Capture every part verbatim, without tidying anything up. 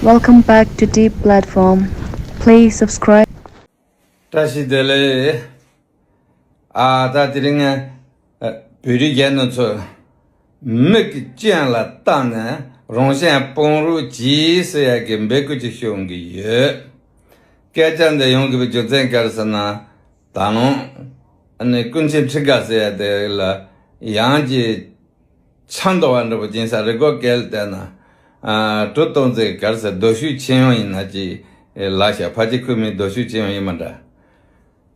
Welcome back to Deep Platform. Please subscribe. བཀྲ་ཤིས་བདེ་ལེགས། ཨ་ད་དེ་རིང་ང་བོད་རིགས་རྒན་ནོ་ཚོ། མིག་གི་སྤྱན་ལ་བལྟས་ནས་རང་གཞན་སྤོང་རོགས་གྱིས་ཟེར་ཡ་གི་འབོད་སྐུལ་ཅིག་ཞུ་གི་ཡོད། སྐད་ཆ་འདི་ཡོང་དགོས་པའི་རྒྱུ་མཚན་ག་རེ་ཟེར་ན། ད་ལོ་ཨ་ནི་ཀུན་མཁྱེན་ཁྲི་དགའ་ཟེར་ཡ་དེ་ལ་ཡང་གི་ཆ་མདོ་བ་འདྲ་པོ་སྦྱིན་ས་རི་སྒོ་གལ་བལྟས་ན། ཨ་གྲུ་སྟོང་ཙེ་ག་རེ་ཟེར་རྡོ་ཤུལ་ཆེན་ཡོང་ཡིན་ན་ཅི་ལ་ཤ་ཕ་ཅི་ཁུ་མི་རྡོ་ཤུལ་ཆེན་ཡོང་ཡིན་མ་འདྲ།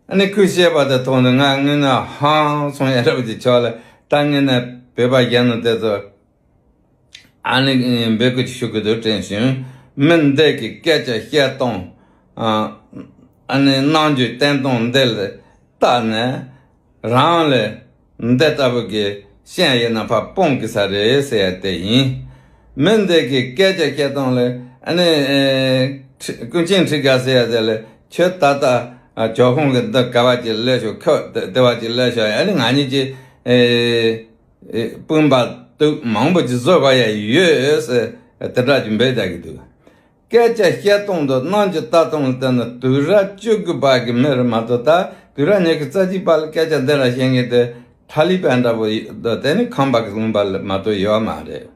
ཨ་ནི་ཁོས་བཤད་པ་དེ་མཐོང་ནས་ང་དངོས་གནས་ཧང་སང་ཡ་འདྲ་པོ་ཅིག་ཆགས་ལ། ད་དངོས་གནས་བོད་པ་གཞོན་ནུ་དེ་ཚོ་ཨ་ནི་འབོད་སྐུལ་ཞུ་གི་འདུག་དྲན་བྱུང་། མི་འདི་གི་སྐད་ཆ་བཤད་སྟངས། ཨ་ནི་རྣམ་འགྱུར་བསྟན་སྟངས་འདི་ལ་བལྟས་ནས་རང་ལ་འདི་ལྟ་བུ་གི་ཤེས་ཡོན་ན་ཕར་སྤོང་གི་ས་རེད་ཟེར་ཡ་དེ་ཡིན། མི་འདི་གི་སྐད་ཆ་བཤད་སྟངས་ལ་ཨ་ནི་ཀུན་མཁྱེན་ཁྲི་དགའ་ཟེར་ཡ་དེ་ལ་ཁྱོད་ད་ལྟ་ཇོ་ཁོང་གི་འདི་ག་བ་ཅིག་ལས་ཤོག་ཁ་བདེ་བ་ཅིག་ལས་ཤོག་ཨ་ནི་ང་གཉིས་ཀྱི་སྤུན་པ་དུག་མང་པོ་ཅིག་བཟོ་བ་ཡ་ཡོད་ཟེར་དེ་འདྲ་ཅིག་འབོད་བསྡད་ཀྱི་འདུག་སྐད་ཆ་བཤད་སྟངས་དང་རྣམ་འགྱུར་ལྟ་སྟངས་ལ་བལྟས་ན་དུག་ར་བཅུ་དགུ་པ་གི་མི་རེད་མ་གཏོགས། ད་དུག་ར་ཉི་ཤུ་རྩ་གཅིག་པ་ལ་སྐད་ཆ་འདི་ར་བཤད་མཁན་དེ་ཐ་ལི་པན་འདྲ་པོ་ཡོད་དེ་ནི་ཁམས་པ་གི་ལུང་པ་ལ་མ་གཏོགས་ཡོད་མ་རེད།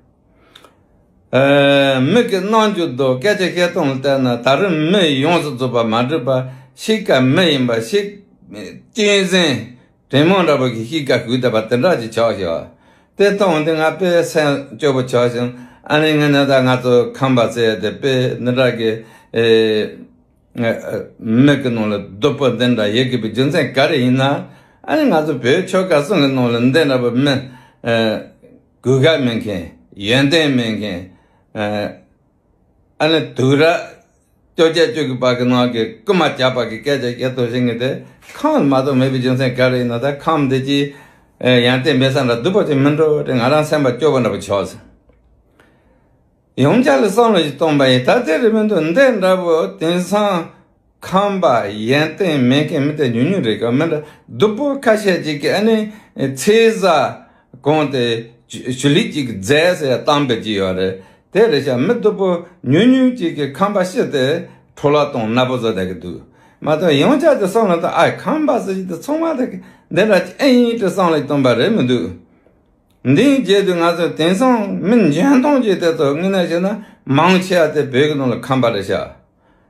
ཨ་མི་གི་རྣམ་འགྱུར་དང་སྐད་ཆ་བཤད་སྟངས་ལ་བལྟས་ན་ད་རུང་མི་ཡོངས་སུ་རྫོགས་པ་མ་གྲུབ་པ་ཤི་ཀ་མི་ཡིན་པ་ཤི་གཅན་གཟན། དྲེད་མོང་འདྲ་པོ་གི་གཤིས་ཀ་ཤུགས་ལྡན་པ་དེ་འདྲ་ཅིག་ཆགས་ཤག་དེ་མཐོང་དུས་ང་དཔེ་སེམས་སྐྱོ་པོ་ཆགས་ཤིང་། ཨ་ནི་ངས་ནི་ད་ང་ཚོ་ཁམས་པ་ཟེར་དེ་དཔེ་འདི་འདྲ་གི་ཨེ་མི་གི་ནང་ལ་སྡུག་པོ་འདི་འདྲ་ཡོད་དགོས་པའི་རྒྱུ་མཚན་ག་རེ་ཡིན་ན། ཨ་ནི་ང་ཚོ་བོད་ཆོལ་ཁ་གསུམ་གི་ནང་ལ་འདི་འདྲ་པོ་མི་ཨེ་གུས་ཀ་མེད་མཁན། ཡོན་ཏན་མེད་མཁན། ཨེ་ཨ་ནི་དུག་ར་སྐྱོ་སྐྱ་སྐྱོ་གི་པ་གི་ནང་གི་རྐུ་མ་རྒྱག་པ་གི་སྐད་ཆ་བཤད་ཐུབ་ཤེས་མཁན་དེ་ཁམས་མ་གཏོགས་མེད་པའི་རྒྱུ་མཚན་ག་རེ་ཡིན་ན། ད་ཁམས་འདི་ཅི་ཡོན་ཏན་མེད་ས་འདྲ་སྡུག་པོ་ཅིག་མི་འགྲོ་དེ་ང་རང་སེམས་པ་སྐྱོ་པོ་འདྲ་པོ་ཆགས་སོང་། ཡང་བསྐྱར་ལ་བསམ་བློ་ཞིག་གཏོང་པ་ཡིན། ད་དེ་རེད་མི་འདུག་འདི་འདྲ་པོ་དེང་སང་ཁམས་པ་ཡོན་ཏན་མེད་མཁན་མི་དེ་ཉུང་ཉུང་རེད་ཀ། མི་འདྲ་སྡུག་པོ་ཁ་ཤས་ཅིག་གི་ཨ་ནི་ཚེས་བཟང་གོང་དེ་ཞུ་ལི་ཅིག་མཛད་ཟེར་བཏང་པའི་ཅིག་ཡོད་རེད། དེ་རེད་ཤག་མི་སྡུག་པོ་ཉུང་ཉུང་ཅིག་གི་ཁམས་པ་ཤི་དེ་འཕྲོ་བརླག་གཏོང་ནག་པོ་བཟོ་བསྡད་ཀྱི་འདུག་མ་གཏོགས་ཡང་བསྐྱར་དུ་བསམ་བློ་བཏང་། ཨ་ཁམས་པ་ཟེར་གྱི་དེ་ཚང་མ་དེ་འདི་འདྲ་ཅིག་ཨེ་ཡིན་དེ་བསམ་བློ་གཏོང་པ་རེད་མི་འདུག་འདིའི་རྗེས་དུ་ང་ཚོ་དེང་སང་མི་འཇོན་ཐང་ཅན་དེ་ཚོ་དངོས་གནས་བཤད་ན་མང་ཆེ་བ་དེ་བོད་ཀྱི་ནང་ལ་ཁམས་པ་རེད་ཤག་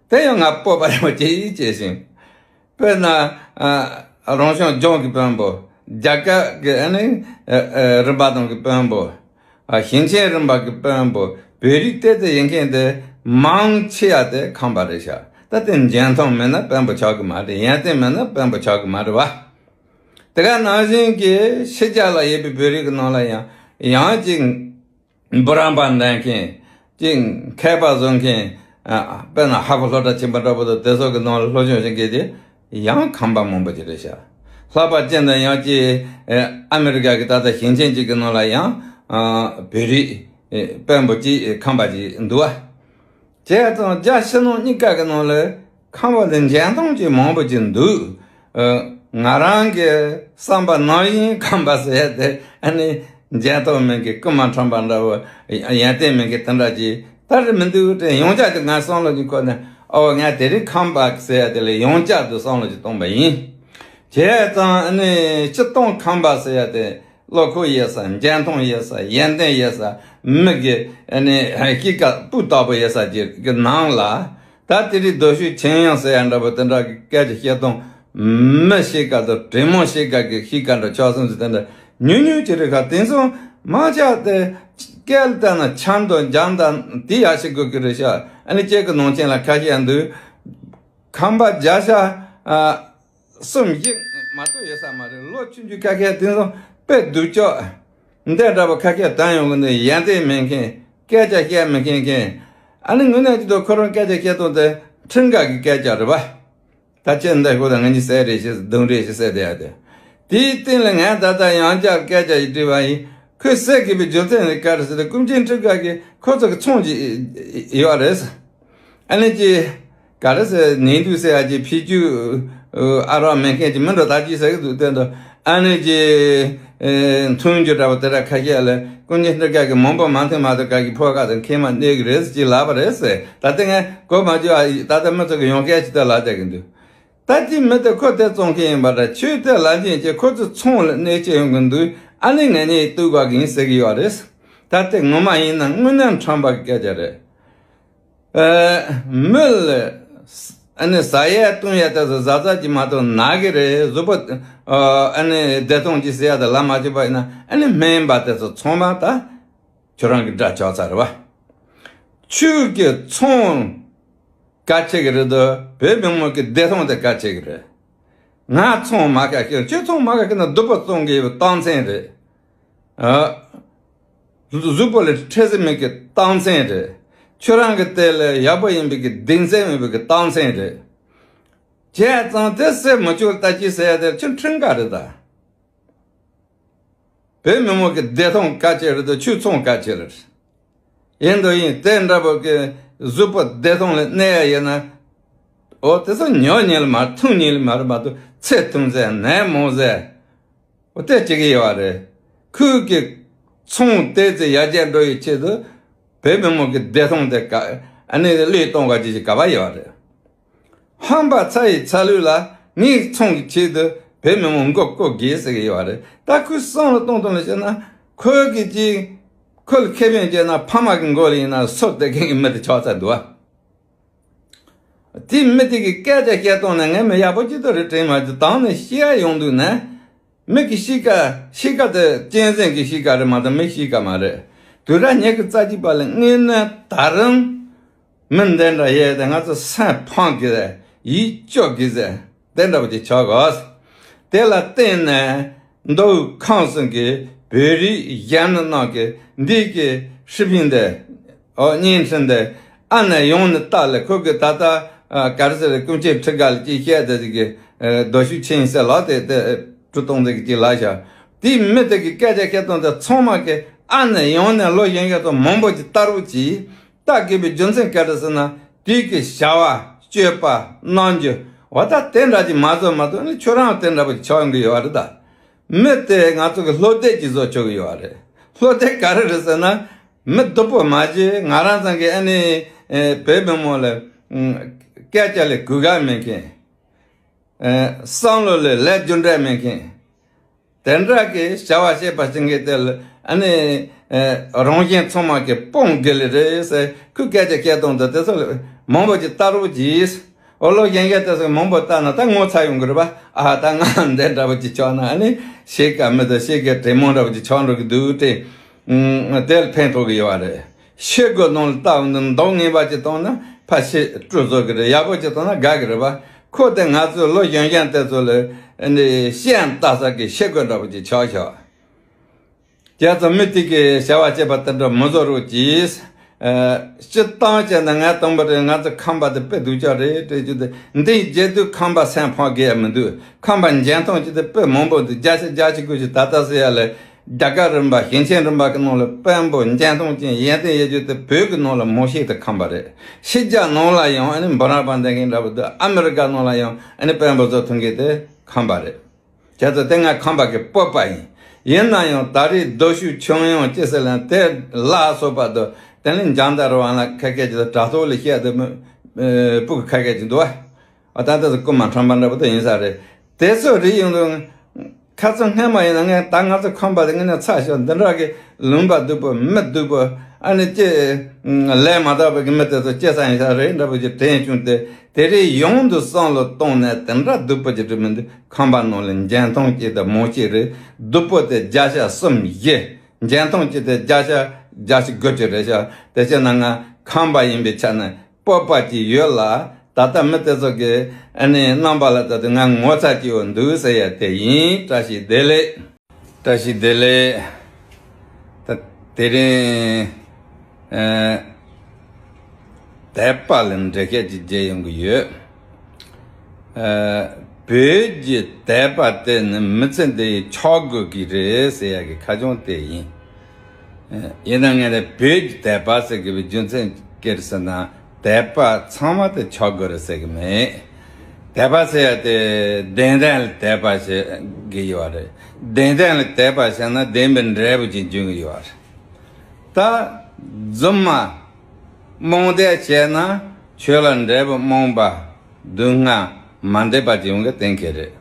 དེ་ཡང་ང་སྤོབས་པ་རེད་མ་བྱེད་ཡིད་ཆེས་ཤིང་། དཔེར་ན་ཨ་རང་བྱུང་ལྗོངས་ཀྱི་དཔོན་པོ། རྒྱ་གར་གྱི་ཨ་ནི་ཨ་ཨ་རིམ་པ་དང་གི་དཔོན་པོ། ཨ་ཞིང་ཆེན་རིམ་པ་གི་དཔོན་པོ། བོད་རིགས་དེ་ཚོ་ཡིན་མཁན་དེ་མང་ཆེ་བ་དེ་ཁམས་པ་རེད་ཤག་ད་དེ་འཇོན་ཐང་མེད་ན་དཔོན་པོ་ཆགས་ཀྱི་མ་རེད། ཡོན་ཏན་མེད་ན་དཔོན་པོ་ཆགས་ཀྱི་མ་རེད་བ། དེ་ག་ནང་བཞིན་གྱི་ཕྱི་རྒྱལ་ལ་ཡོད་པའི་བོད་རིགས་ཀྱི་ནང་ལ་ཡང་ཡང་ཅིག་འབུམ་རམས་པ་འདོན་མཁན། ཅིག་མཁས་པ་བཟོ་མཁན། ཨ་དཔེར་ན་ཧ་བོ་སློབ་གྲྭ་ཆེན་པོ་འདྲ་པོ་དང་དེ་སོགས་ཀྱི་ནང་ལ་སློབ་སྦྱོང་བྱེད་མཁན་དེ་ཡང་ཁམས་པ་མང་པོ་ཅིག་རེད་ཤག་ལྷག་པར་ཅན་དུ་ཡང་ཅིག་ཨ་མི་རི་ཀ་གི་ད་ལྟ་ཞིང་ཆེན་ཅིག་གི་ནང་ལ་ཡང་ཨ་བོད་རིགས་ཨ་དཔོན་པོ་ཅིག་ཁམས་པ་ཅིག་འདུག་བ། བྱས་ཙང་རྒྱ་ཕྱི་ནང་གཉིས་ཀ་གི་ནང་ལ་ཁམས་པ་དེ་འཇོན་ཐང་ཅིག་མང་པོ་ཅིག་འདུག་ཨ་ང་རང་གི་བསམ་པ་ནང་བཞིན་ཁམས་པ་ཟེར་ཡ་དེ་ཨ་ནི་འཇོན་ཐང་མེད་མཁན་རྐུ་མ་ཁྲམ་པ་འདྲ་བོ། ཡོན་ཏན་མེད་མཁན་དེ་འདྲ་ཅིག་ད་རེད་མི་འདུག་དྲན། ཡང་བསྐྱར་དུ་ང་བསམ་བློ་ཅིག་འཁོར་ནས་ཨོ་ང་དེ་རིང་ཁམས་པ་ཟེར་ཡ་དེ་ལ་ཡང་བསྐྱར་དུ་བསམ་བློ་ཅིག་གཏོང་པ་ཡིན། བྱས་ཙང་ཨ་ནི་སྤྱིར་བཏང་ཁམས་པ་ཟེར་ཡ་དེ། བློ་ཁོག་ཡོད་ས། འཇོན་ཐང་ཡོད་ས། ཡོན་ཏན་ཡོད་ས། མི་གི་ཨ་ནི་སྐྱེས་སྐར་སྤུས་དག་པོ་ཡོད་ས་ཅིག་གི་ནང་ལ། ད་དེ་རིང་རྡོ་ཤུལ་ཆེན་ཡང་ཟེར་ཡ་འདྲ་པོ་དེ་འདྲ་གི་སྐད་ཆ་བཤད་སྟངས། མི་ཤི་ཀ་དང་དྲེད་མོང་ཤི་ཀ་གི་ཤི་ཀ་འདྲ་ཆགས་སོང་ཟེར་དེ་འདྲ་ཉུང་ཉུང་ཅིག་རེད་ཁ། དེང་སང་མང་ཆེ་བ་དེ་སྐད་ལ་བལྟས་ན་འཆམ་དང་འཇམ་དང་དེ་ཡག་ཤོས་དགོས་ཀྱི་རེད་ཤག་ཨ་ནི་ཁྱེད་ཀྱི་ནང་ཆེན་ལ་ཁ་ཤས་འདུག་ཁམས་པ་བརྒྱ་ཆ་ཨ། གསུམ་བཞི་མ་གཏོགས་ཡོད་ས་མ་རེད། ལོ་ཆུང་ཆུང་ཁ་ཤས་དེང་སང་དཔེ་སྡུག་ཅག་འདི་འདྲ་པོ་ཁ་ཤས་བཏང་ཡོང་གི་འདུག་ཡོན་ཏན་མེད་མཁན། སྐད་ཆ་བཤད་མི་མཁན་མཁན། ཨ་ནི་དངོས་གནས་ཀྱི་ཐོག་ཁོ་རང་སྐད་ཆ་བཤད་སྟངས་དེ་ཁྲིམས་འགལ་གྱི་སྐད་ཆ་རེད་པ། ད་ཁྱེད་འདི་ཁོ་དང་ང་གཉིས་ཟེར་རེད་ཞེས་རྡུང་རེད་ཞེས་ཟེར་བསྡད་ཡ་དེ། དེའི་སྟེང་ལ་ངས་ད་ལྟ་ཡང་བསྐྱར་སྐད་ཆ་ཞིག་དྲིས་པ་ཡིན། ཁོས་ཟེར་དགོས་པའི་རྒྱུ་མཚན་ནི་ག་རེ་ཟེར་ན་ཀུན་མཁྱེན་ཁྲི་དགའ་གིས་ཁོ་ཚོ་གི་ཚོང་ཅིག་ཡོད་རེད། ཨ་ནི་ཅི། ག་རེ་ཟེར་ནིང་དུས་ཟེར་ཡ་ཅིག་ཕི་ཅུ་ཨ་རག་མེད་མཁན་ཅིག་མི་འགྲོ་ད་ཅི་ཟེར་གི་འདུག་དེ་འདྲ་ཨ་ནི་ཅི། འཐུང་རྒྱུ་འདྲ་བ་དེ་འདྲ་ཁ་ཤས་ལ་ ཀུན་མཁྱེན་སྤྲུལ་སྐུ་གིས་མང་པོ་མ་མཐོང་མ་ཐག་ག་གི་ཕོ་ཁ་དང་ཁེ་མ་གནས་གི་རེད་ཅེས་ལབ་པ་རེད་ཟེར། ད་ལྟ་ངས་གོ་མ་བཅུག་ཨ། ད་ལྟ་མི་ཚོ་གི་ཡོང་སྐད་ཅིག་ད་ལབ་བསྡད་གི་འདུག་ད་ཅི་མི་དེ་ཁོ་དེ་བཙོང་མཁན་ཡིན་པ་འདྲ། ཁྱོད་དེ་ལབ་མཁན་གྱི་ཁོ་ཚོ་ཚོང་ལ་གནས་ཀྱི་ཡོང་གི་འདུག་ཨ་ནི་ངེད་གཉིས་གཏུག་དགོས་གི་ཡིན་ཟེར་གི་ཡོད་རེད། ད་དེ་ངོ་མ་ཡིན་ན་དངོས་གནས་ཁྲམ་པ་གི་སྐད་ཆ་རེད། ཨ། མི་ལ་ཨ་ནི་ཟ་ཡས་བཏུང་ཡས་དེ་ཚོ་ཟ་ཟ་གྱི་མ་གཏོགས་ན་གི་རེད། གཟུགས་པོ་ཨ་ནི་བདེ་ཐང་གི་ཟེར་ཡ་དེ་ལབ་མ་བྱས་པ་ཡིན་ན། ཨ་ནི་སྨན་པ་དེ་ཚོ་ཚང་མ་ད་ཁྱོད་རང་གི་དགྲ་ཆགས་ཚར་བ། ཁྱོད་ཀྱི་ཚོང་ག་ཆེ་གི་རེད་དོ། བོད་མི་མང་གི་བདེ་ཐང་དེ་ག་ཆེ་གི་རེད། ང་ཚོང་མ་ག་ཁྱེར། ཁྱོད་ཚོང་མ་ག་ཁྱེར་ན་སྡུག་པོ་བཙོང་གི་ཡོད་པའི་རྟགས་མཚན་རེད། ཨ། གཟུགས་པོ་ལ་འཕྲོད་བསྟེན་མེད་ཀྱི་རྟགས་མཚན་རེད། ཁྱོད་རང་གི་དེ་ལ་ཡག་པོ་ཡིན་པའི་གི་གདེང་ཚད་མེད་པའི་གི་རྟགས་མཚན་རེད། བྱས་ཙང་དེ་སེམས་མི་ཆུང་ལྟ་ཅི་ཟེར་ཡ་དེ་ཁྱོད་ཁྲིམས་འགལ་རེད་ད། བོད་མི་མང་གི་བདེ་ཐང་ག་ཆེ་རེད་དོ། ཁྱོད་ཚོང་ག་ཆེ་རེད། ཡིན་དོ་ཡིན། དེ་འདྲ་པོ་གི་གཟུགས་པོ་བདེ་ཐང་ལ་གནས་ཡ་ཡིན་ན། འོ་དེ་ཚོ་ཉོ་ཉན་ལ་མ་འཐུང་ཉན་ལ་མ་རེད་མ་གཏོགས། ཚེ་ཐུང་ཟེར་ནད་མང་ཟེར། འོ་དེ་བྱེད་ཀྱི་ཡོད་རེད། ཁོས་ཀྱི་ཚོང་དེ་ཚེ་ཡར་རྒྱས་འགྲོ་ཡི་ཆེད་དུ་བོད་མི་མང་གི་བདེ་ཐང་དེ་ག་ཨ་ནི་བློས་གཏོང་ག་ཅིག་ཞིག་ག་པ་ཡོད་རེད། ཧམ་པ་ཚ་ཡི་ཚ་ལུས་ལ་ངས་ཚོང་གི་ཆེད་དུ་བོད་མི་མང་མགོ་བཀོག་དགོས་ཟེར་གི་ཡོད་རེད། ད་ཁོས་བསམ་བློ་གཏོང་སྟངས་ལ་བཤད་ན། ཁོས་ཀྱི་ཅིག་ཁོ་ལ་ཁེ་ཕན་བྱས་ན་ཕ་མ་གི་མགོ་ལ་ཡིན་ན་སོ་བདེ་མཁན་གྱི་མི་དེ་ཆགས་ཚར་འདུག་བ། དེ་མི་དེ་གི་སྐད་ཆ་བཤད་སྟངས་ནི་ངས་མི་ཡག་པོ་ཅིག་ཏུ་རེ་དྲན་མ་བྱུང་། དང་ནི་ཤི་ཡ་ཡོང་དུས་ན། མི་གི་གཤིས་ཀ་གཤིས་ཀ་དེ་གཅན་གཟན་གྱི་གཤིས་ཀ་རེད་མ་གཏོགས་མི་གཤིས་ཀ་མ་རེད། དུས་རབས་ཉི་ཤུ་རྩ་གཅིག་པ་ལ་དངོས་གནས་ད་རུང་མི་འདི་འདྲ་ཡས་དེ་ང་ཚོ་སེམས་ཕམ་གི་ཟེར། ཡིད་སྐྱོ་གི་ཟེར། དེ་འདྲ་པོ་ཅིག་ཆགས་གོ། དེ་ལ་བརྟེན་ནས་མདོ་དབུས་ཁམས་གསུམ་གྱི་བོད་རིགས་གཞོན་ནུ་རྣམས་ཀྱིས་འདི་གི་ཧྲི་ཕིན་དེ། ཨོ་བརྙན་འཕྲིན་དེ་ཨ་ནེ་ཡོང་ནས་ལྟ་ལས། ཁོ་གི་ད་ལྟ་ཨ་ག་རེ་ཟེར། ཀུན་མཁྱེན་ཁྲི་ག་ལ་ཅིག་བཤད་དེ་ཟིག་གི་རྡོ་ཤུགས་ཆེན་ཟེར་ལགས་དེ་དེ་གྲུ་གཏོང་དེ་གི་ཅིག་ལབ་ཤག་དེའི་མི་དེ་གི་སྐད་ཆ་བཤད་སྟངས་དེ་ཚང་མ་གི་ཨ་ནེ་ཡོང་ནས་ལོ་གཞོན་གཞོན་ཚོ་མང་པོ་ཅིག་ལྟ་རོགས་གྱིས། ལྟ་དགོས་པའི་རྒྱུ་མཚན་ག་རེ་ཟེར་ན། དེའི་གི་བྱ་བ་སྤྱོད་པ་རྣམ་འགྱུར་འོ་ད་དེ་འདྲ་ཅིག་མ་བཟོ་མ་གཏོགས་ནི་ཁྱོད་རང་དེ་འདྲ་པོ་ཅིག་ཆགས་ཡོང་གི་ཡོད་རེད་ད། མི་དེ་ང་ཚོ་གི་བློ་གཏད་ཀྱིས་བཟོ་ཆོག་གི་ཡོད་རེད། བློ་གཏད་ག་རེ་རེད་ཟེར་ན། མི་སྡུག་པོ་མ་བྱེད། ང་རང་ཚང་གི་ཨ་ནི་ཨེ་བོད་མི་མང་ལ་ཨུམ་སྐད་ཆ་ལ་གུས་ཞབས་མེད་མཁན། ཨེ་བསམ་བློ་ལ་ལས་རྒྱུ་འབྲས་མེད་མཁན། དེ་འདྲ་གི་བྱ་བ་བྱེད་པ་ཞིག་གི་དེ་ལ་ཨ་ནི་ཨེ་རང་གཞན་ཚང་མ་གི་དཔུང་སྒེར་ལ་རེད་ཟེར། ཁོས་སྐད་ཆ་བཤད་སྟངས་དེ་དེ་ཚོ་ལ་མང་པོ་ཅིག་ལྟ་རོགས་གྱིས། འོ་ལོ་གཞོན་གཞོན་དེ་ཚོ་མང་པོ་ལྟ་ན་ད་ངོ་ཚ་ཡོང་གི་རེད་པ། ཨ་ད་ང་འདི་འདྲ་པོ་ཅིག་ཆགས་ན་ཨ་ནི་གཤིས་ཀ་མི་དང་གཤིས་ཀའི་གྲོས་མོལ་འདྲ་པོ་ཅིག་ཆགས་འགྲོ་གི་འདུག་དྲན། ཨུམ་དེ་ལ་ཕན་ཐོགས་གི་ཡོད་རེད། ཤེལ་སྒོ་ནང་ལ་ལྟ་འདི་མདོག་ངན་པ་ཅིག་བཏང་ན་ཕར་ཕྱི་དཀྲུག་བཟོ་གི་རེད། ཡག་པོ་ཅིག་བཏང་ན་དགའ་གི་རེད་པ། ཁོ་དེ་ང་ཚོའི་ལོ་གཞོན་གཞོན་དེ་ཚོ་ལ་ཨ་ནི་ཤེལ་ལྟ་ས་གི་ཤེལ་སྒོ་འདྲ་པོ་ཅིག་ཆགས་ཤག་རྒྱ་ཚོ་མི་དེ་གི་བྱ་བ་བྱེད་པ་དེ་འདྲ་མི་བཟོ་རོགས་གྱིས། ཨ་སྤྱིར་བཏང་བྱས་ན་ང་དང་པོ་རེད། ང་ཚོ་ཁམས་པ་དེ་དཔེ་སྡུག་ཅག་རེད་དྲན་རྒྱུ་དེ། འདི་བརྗེད་དུས་ཁམས་པ་སེམས་ཕམ་གི་ཡ་མི་འདུག་ཁམས་པ་འཇོན་ཐང་ཅིག་དེ་དཔེ་མང་པོ་འདུག་བརྒྱ་ཆ་བརྒྱད་ཅུ་གྱ་དགུ་ཅིག་ད་ལྟ་ཟེར་ཡ་ལ་རྒྱ་གར་རིམ་པ་ཞིང་ཆེན་རིམ་པ་གི་ནང་ལ་དཔོན་པོ་འཇོན་ཐང་ཅན་ཡོན་ཏན་ཡོད་རྒྱུ་དེ་བོད་གི་ནང་ལ་མང་ཤོས་དེ་ཁམས་པ་རེད། ཕྱི་རྒྱལ་ནང་ལ་ཡང་ཨ་ནི་འབུམ་རམས་པ་འདོན་མཁན་འདྲ་པོ་འདུག་ཨ་མི་རི་ཀ་ནང་ལ་ཡང་ཨ་ནི་དཔོན་པོ་བཟོ་ཐུབ་མཁན་དེ་ཁམས་པ་རེད། བྱས་ཙང་དེ་ང་ཁམས་པ་གི་སྤོབས་པ་ཡིན། ཡིན་ན་ཡང་ད་རེས་རྡོ་ཤུགས་ཆུང་ཡང་ཅི་ཟེར་ལ་དེ་ལ་སོགས་པ་དང་དེ་ནི་འཇང་དར་བ་ལ་ཁ་སྐད་ཀྱི་དྲ་ཐོག་ལ་བཤད་དུ་མི་ཨེ་སྤུ་གི་ཁ་སྐད་ཀྱི་འདུག་བ། ཨ་ད་ལྟ་སུ་རྐུན་མ་ཁྲམ་པ་འདྲ་པོ་དེ་ཡིན་ས་རེད། དེ་ཚོ་རེད་ཡོང་དུས། ཁ་ཚ་སྔ་མ་ཡིན་ན་ངས་ད་ང་ཚོ་ཁམས་པ་དེ་ངས་ནས་ཚ་ཤོར་འདི་འདྲ་གི་ལུང་པ་སྡུག་པོ་མི་སྡུག་པོ་ཨ་ནི་ཅི་ལས་མ་དག་པའི་གི་མི་དེ་ཚོ་སྐྱེ་ས་ཡིན་ས་རེད་འདྲ་པོ་ཅིག་དྲན་བྱུང་སྟེ། དེ་རིང་ཡོང་དུ་བསམ་བློ་གཏོང་ནས་དེ་འདྲ་སྡུག་པོ་ཅིག་འགྲིག་མི་འདུག་ཁམས་པ་ནང་ལ་འཇོན་ཐང་ཅིག་དང་མང་ཤོས་རེད། སྡུག་པོ་དེ་བརྒྱ་ཆ་གསུམ་བཞི། འཇོན་ཐང་ཅིག་དེ་བརྒྱ་ཆ་བརྒྱད་ཅུ་དགུ་ཅུ་རེད་ཤག་དེ་བྱས་ན་ང་ཁམས་པ་ཡིན་པའི་ཆ་ནས་སྤོབས་པ་ཅིག་ཡོད་ལ། ད་ལྟ་མི་དེ་ཚོ་གི་ཨ་ནི་རྣམ་པ་ལ་ལྟ་དུས་ང་ངོ་ཚ་ཅིག་ཡོད་འདུག་ཟེར་ཡ་དེ་ཡིན། བཀྲ་ཤིས་བདེ་ལེགས། བཀྲ་ཤིས་བདེ་ལེགས། ད་དེ་རིང་ཨ་དད་པ་ལ་འགྲེལ་བཤད་ཅིག་བརྒྱབ་ཡོང་གི་ཡོད། ཨ་བོད་ཀྱི་དད་པ་དེ་ནི་མི་ཚེ་འདི་ཡི་ཆག་སྒོ་གི་རེད་ཟེར་ཡ་གི་ཁ་བྱང་དེ་ཡིན། ཡིན་ན་ངས་ནི་བོད་ཀྱི་དད་པ་ཟེར་དགོས་པའི་རྒྱུ་མཚན་ག་རེ་ཟེར་ན། དད་པ་ཚང་མ་དེ་ཆག་སྒོ་རེད་ཟེར་གི་མེད། དད་པ་ཟེར་ཡ་དེ་བདེན་དོན་ལ་དད་པ་བྱེད་དགོས་ཡོད་རེད། བདེན་དོན་ལ་དད་པ་བྱས་ན་བདེན་པའི་འབྲས་བུ་ཅིག་འབྱུང་གི་ཡོད་རེད། ད་རྫུན་མ་རྨོངས་དད་བྱས་ན་ཆོས་ལ་འབྲས་བུ་རྨོངས་པ་སྡུག་བསྔལ་མ་འདེབས་པ་ཅིག་ཡོང་གི་གཏན་འཁེལ་རེད།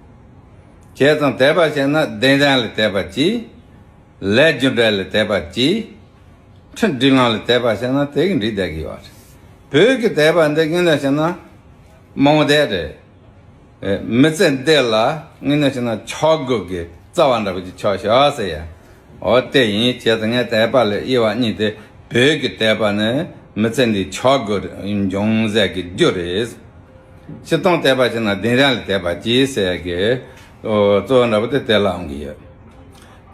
བྱས་ཙང་དད་པ་བྱས་ན་བདེན་དོན་ལ་དད་པ་གྱིས། ལས་རྒྱུ་འབྲས་ལ་དད་པ་གྱིས། ཁྲིམས་སྒྲིག་ལམ་ལ་དད་པ་བྱས་ན་དེ་གིས་འགྲིག་བསྡད་ཀྱི་ཡོད་རེད། བོད་ཀྱི་དད་པ་འདི་དངོས་གནས་བྱས་ན་རྨོངས་དད་རེད། ཨེ། མི་ཚེ་འདི་ལ་དངོས་གནས་བྱས་ན་ཆག་སྒོ་གི་རྩ་བ་འདྲ་པོ་ཅིག་ཆགས་ཤག་ཟེར་ཡ། འོ་དེ་ཡིན། བྱས་ཙང་ངས་དད་པ་ལ་དབྱེ་བ་གཉིས་ཏེ། བོད་ཀྱི་དད་པ་ནི་མི་ཚེ་འདིའི་ཆག་སྒོ་འབྱུང་ས་གི་རྒྱུ་རེད། སྤྱིར་བཏང་དད་པ་བྱས་ན་བདེན་དོན་ལ་དད་པ་གྱིས་ཟེར་ཡ་གི། ཨོ། གཙོ་བོ་འདྲ་པོ་དེ་དེ་ལ་འོང་གི་ཡོད།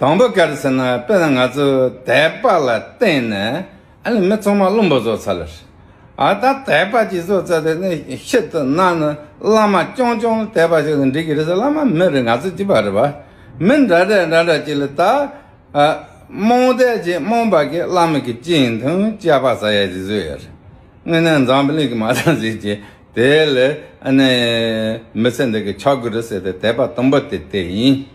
དང་པོ་ག་རེ་ཟེར་ན། དཔེར་ན་ང་ཚོ་དད་པ་ལ་བརྟེན་ནས། ཨ་ནི་མི་ཚང་མ་བླུན་པོ་བཟོ་ཚར་ལ། ཨ། ད་དད་པ་ཅིག་བཟོ་ཚར་དེ་ནི་ཤིན་ཏུ་ན་ནི་བླ་མ་རྐྱང་རྐྱང་ལ་དད་པ་བྱས་ན་འགྲིག་གི་རེད་ཟེར། བླ་མ་མི་རེད། ང་ཚོ་སྐྱིད་པ་རེད་པ། མི་འདྲ་འདྲ་འདྲ་འདྲ་ཅིག་ལ་ད། ཨ། རྨོངས་དད་ཅིག་རྨོངས་པ་གིས་བླ་མ་གི་སྤྱན་འཐུང་། སྐྱག་པ་ཟ་ཡ་ཅིག་བཟོས་ཡོད་རེད། དངོས་གནས་འཛམ་བུ་གླིང་གི་མ་རྩ་ཟིག་ཅིག་དེ་ལ་ཨ་ནི་མི་ཚེ་འདི་གི་ཆག་སྒོ་རེད་ཟེར་ཏེ། དད་པ་དང་པོ་དེ་དེ་ཡིན།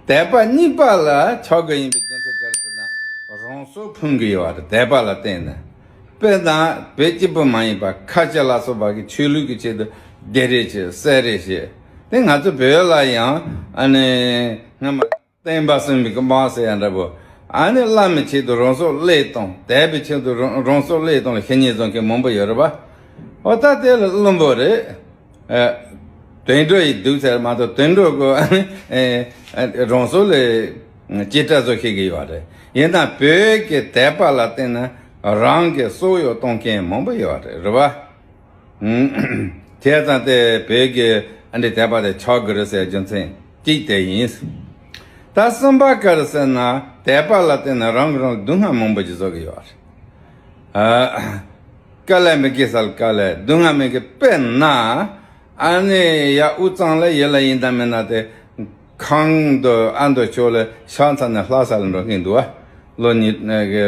དད་པ་གཉིས་པ་ལ་ཆག་སྒོ་ཡིན་པའི་རྒྱུ་མཚན་ག་རེ་ཟེར་ན། རང་སྲོག་ཕུང་གི་ཡོད་རེད། དད་པ་ལ་བརྟེན་ནས། དཔེར་ན་བོད་གཅིག་པུ་མ་ཡིན་པར་ཁ་ཆེ་ལ་སོགས་པ་གིས་ཆོས་ལུགས་ཀྱི་ཆེད་དུ་སྡིག་རེས་བྱེད། བསད་རེས་བྱེད། དེ་ང་ཚོ་བོད་ལ་ཡང་ཨ་ནི་སྔ་མ་བསྟན་པ་སྲུང་བའི་དམག་ཟེར་ཡ་འདྲ་པོ། ཨ་ནི་བླ་མའི་ཆེད་དུ་རང་སྲོག་བློས་གཏོང་། དད་པའི་ཆེད་དུ་རང་རང་སྲོག་བློས་གཏོང་ལ་བཤེས་གཉེན་བཟང་མཁན་མང་པོ་ཡོད་རེད་པ། འོ། ད་དེ་ལ་བླུན་པོ་རེད། ཨ། དུད་འགྲོ་ཡི་སྡུག་ཟེར་མ་གཏོགས། དུད་འགྲོ་གོ་ཨ། རང་སྲོག་ལ་ཅི་འདྲ་བཟོ་ཤེས་ཀྱི་ཡོད་རེད། ཡིན་ན་བོད་ཀྱི་དད་པ་ལ་བརྟེན་ནས་རང་གི་སྲོག་ཡང་གཏོང་མཁན་མང་པོ་ཡོད་རེད། རེད་པ། ཨུམ། བྱས་ཙང་དེ་བོད་ཀྱི་ཨ་འདྲའི་དད་པ་དེ་ཆག་སྒོ་རེད་ཟེར་རྒྱུ་མཚན་གཅིག་དེ་ཡིན། ད་གསུམ་པ་ག་རེ་ཟེར་ན། དད་པ་ལ་བརྟེན་ནས་རང་གིས་རང་ལ་སྡུག་བསྔལ་མང་པོ་ཅིག་བཟོ་གི་ཡོད་རེད། ཨ། དཀའ་ལས་མི་དགོས་ས་ལ་དཀའ་ལས། སྡུག་བསྔལ་མི་དགོས། དཔེར་ན། ཨ་ནི་ཡར་དབུས་གཙང་ལ་ཡུལ་ལ་ཡིན་དང་མིན་ན་དེ། ཁམས་མདོ་ཨ་མདོ་ཕྱོགས་ལ་ཤར་མཚམས་ནས་ལྷ་ས་ལ་འགྲོ་མཁན་འདུག་པ། ལོ་གཉིས་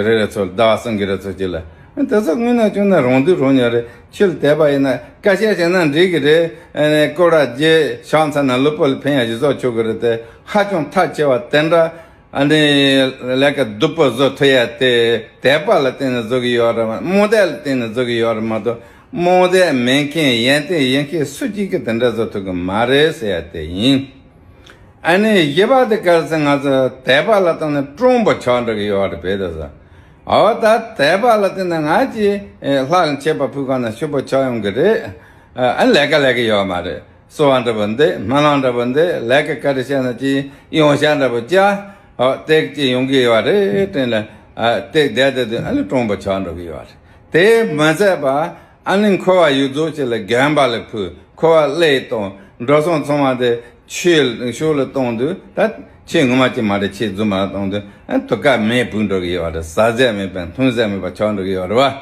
རེ་རེ་ཚོ་ཟླ་བ་གསུམ་གྱི་རེ་ཚོ་གཅིག་ལ། དེ་ཚོ་དངོས་གནས་བྱུང་ན་རང་སྡུག་རང་ཉོ་རེད། ཆོས་ལ་དད་པ་ཡིན་ན་ཁ་ཤས་བྱས་ན་འགྲིག་གི་རེད། ཨ་ནི་སྐོར་ར་རྒྱག། ཤར་མཚམས་ནས་ལུས་པོ་ལ་ཕན་ཡ་ཞིག་བཟོ་ཆོག་གི་རེད་དེ། ཧ་ཅང་ཐག་ཆེ་བ་དེ་འདྲ། ཨ་ནི་ལས་ཀ་སྡུག་པོ་བཟོ་ཐུབ་ཡ་དེ་དད་པ་ལ་བརྟེན་ནས་བཟོ་གི་ཡོད་རེད་མ། རྨོངས་དད་ལ་བརྟེན་ནས་བཟོ་གི་ཡོད་རེད་མ་གཏོགས། རྨོངས་དད་མེད་མཁན་ཡོན་ཏན་ཡོད་མཁན་སུ་གཅིག་གིས་དེ་འདྲ་བཟོ་ཐུབ་གི་མ་རེད་ཟེར་ཡ་དེ་ཡིན། ཨ་ནི་བཞི་པ་དེ་ག་རེ་ཟེར། ང་ཚོ་དད་པ་ལ་བརྟེན་ནས་སྤྲང་པོ་ཆགས་འགྲོ་གི་ཡོད་རེད། བོད་དུ་ཟེར། འོ། ད་དད་པ་ལ་བརྟེན་ནས་ང་ཅིག་ལྷ་ལ་མཆོད་པ་ཕུལ་ག་ན་སྐྱིད་པོ་ཆགས་ཡོང་གི་རེད། ཨ། ལས་ཀ་ལས་ཀྱི་ཡོད་མ་རེད། གསོལ་བ་འདྲ་པོ་འདེབས། སྨོན་ལམ་འདྲ་པོ་འདེབས། ལས་ཀ་ག་རེ་བྱས་ན་ཅིག་ཡང་བྱ་འདྲ་པོ་བྱ། ཨོ། དེ་ཅིག་ཡོང་གི་ཡོད་རེད་དྲན་ལ། ཨ། དེ་བསྡད་བསྡད་དུས་ཨ་ནི་སྤྲང་པོ་ཆགས་འགྲོ་གི་ཡོད་རེད། དེ་མ་ཟད་པ་ཨ་ནི་འཁོར་བ་ཡོངས་རྫོགས་ཅིག་ལ་དགོན་པ་ལ་ཕུལ། འཁོར་བ་བློས་གཏོང་། འགྲོ་སོང་ཚང་མ་དེ་ཆོས་ཕྱོགས་ལ་གཏོང་དུས། ད་ཆོས་ངོ་མ་ཅིག་མ་རེད། ཆོས་རྫུན་མ་ལ་གཏོང་དུས་ཨ་ནི་དུས་སྐབས་མེད་བུད་འགྲོ་གི་ཡོད་རེད། ཟ་ཟས་མེད་པ་འཐུང་ཟས་མེད་པ་ཆགས་འགྲོ་གི་ཡོད་རེད་པ།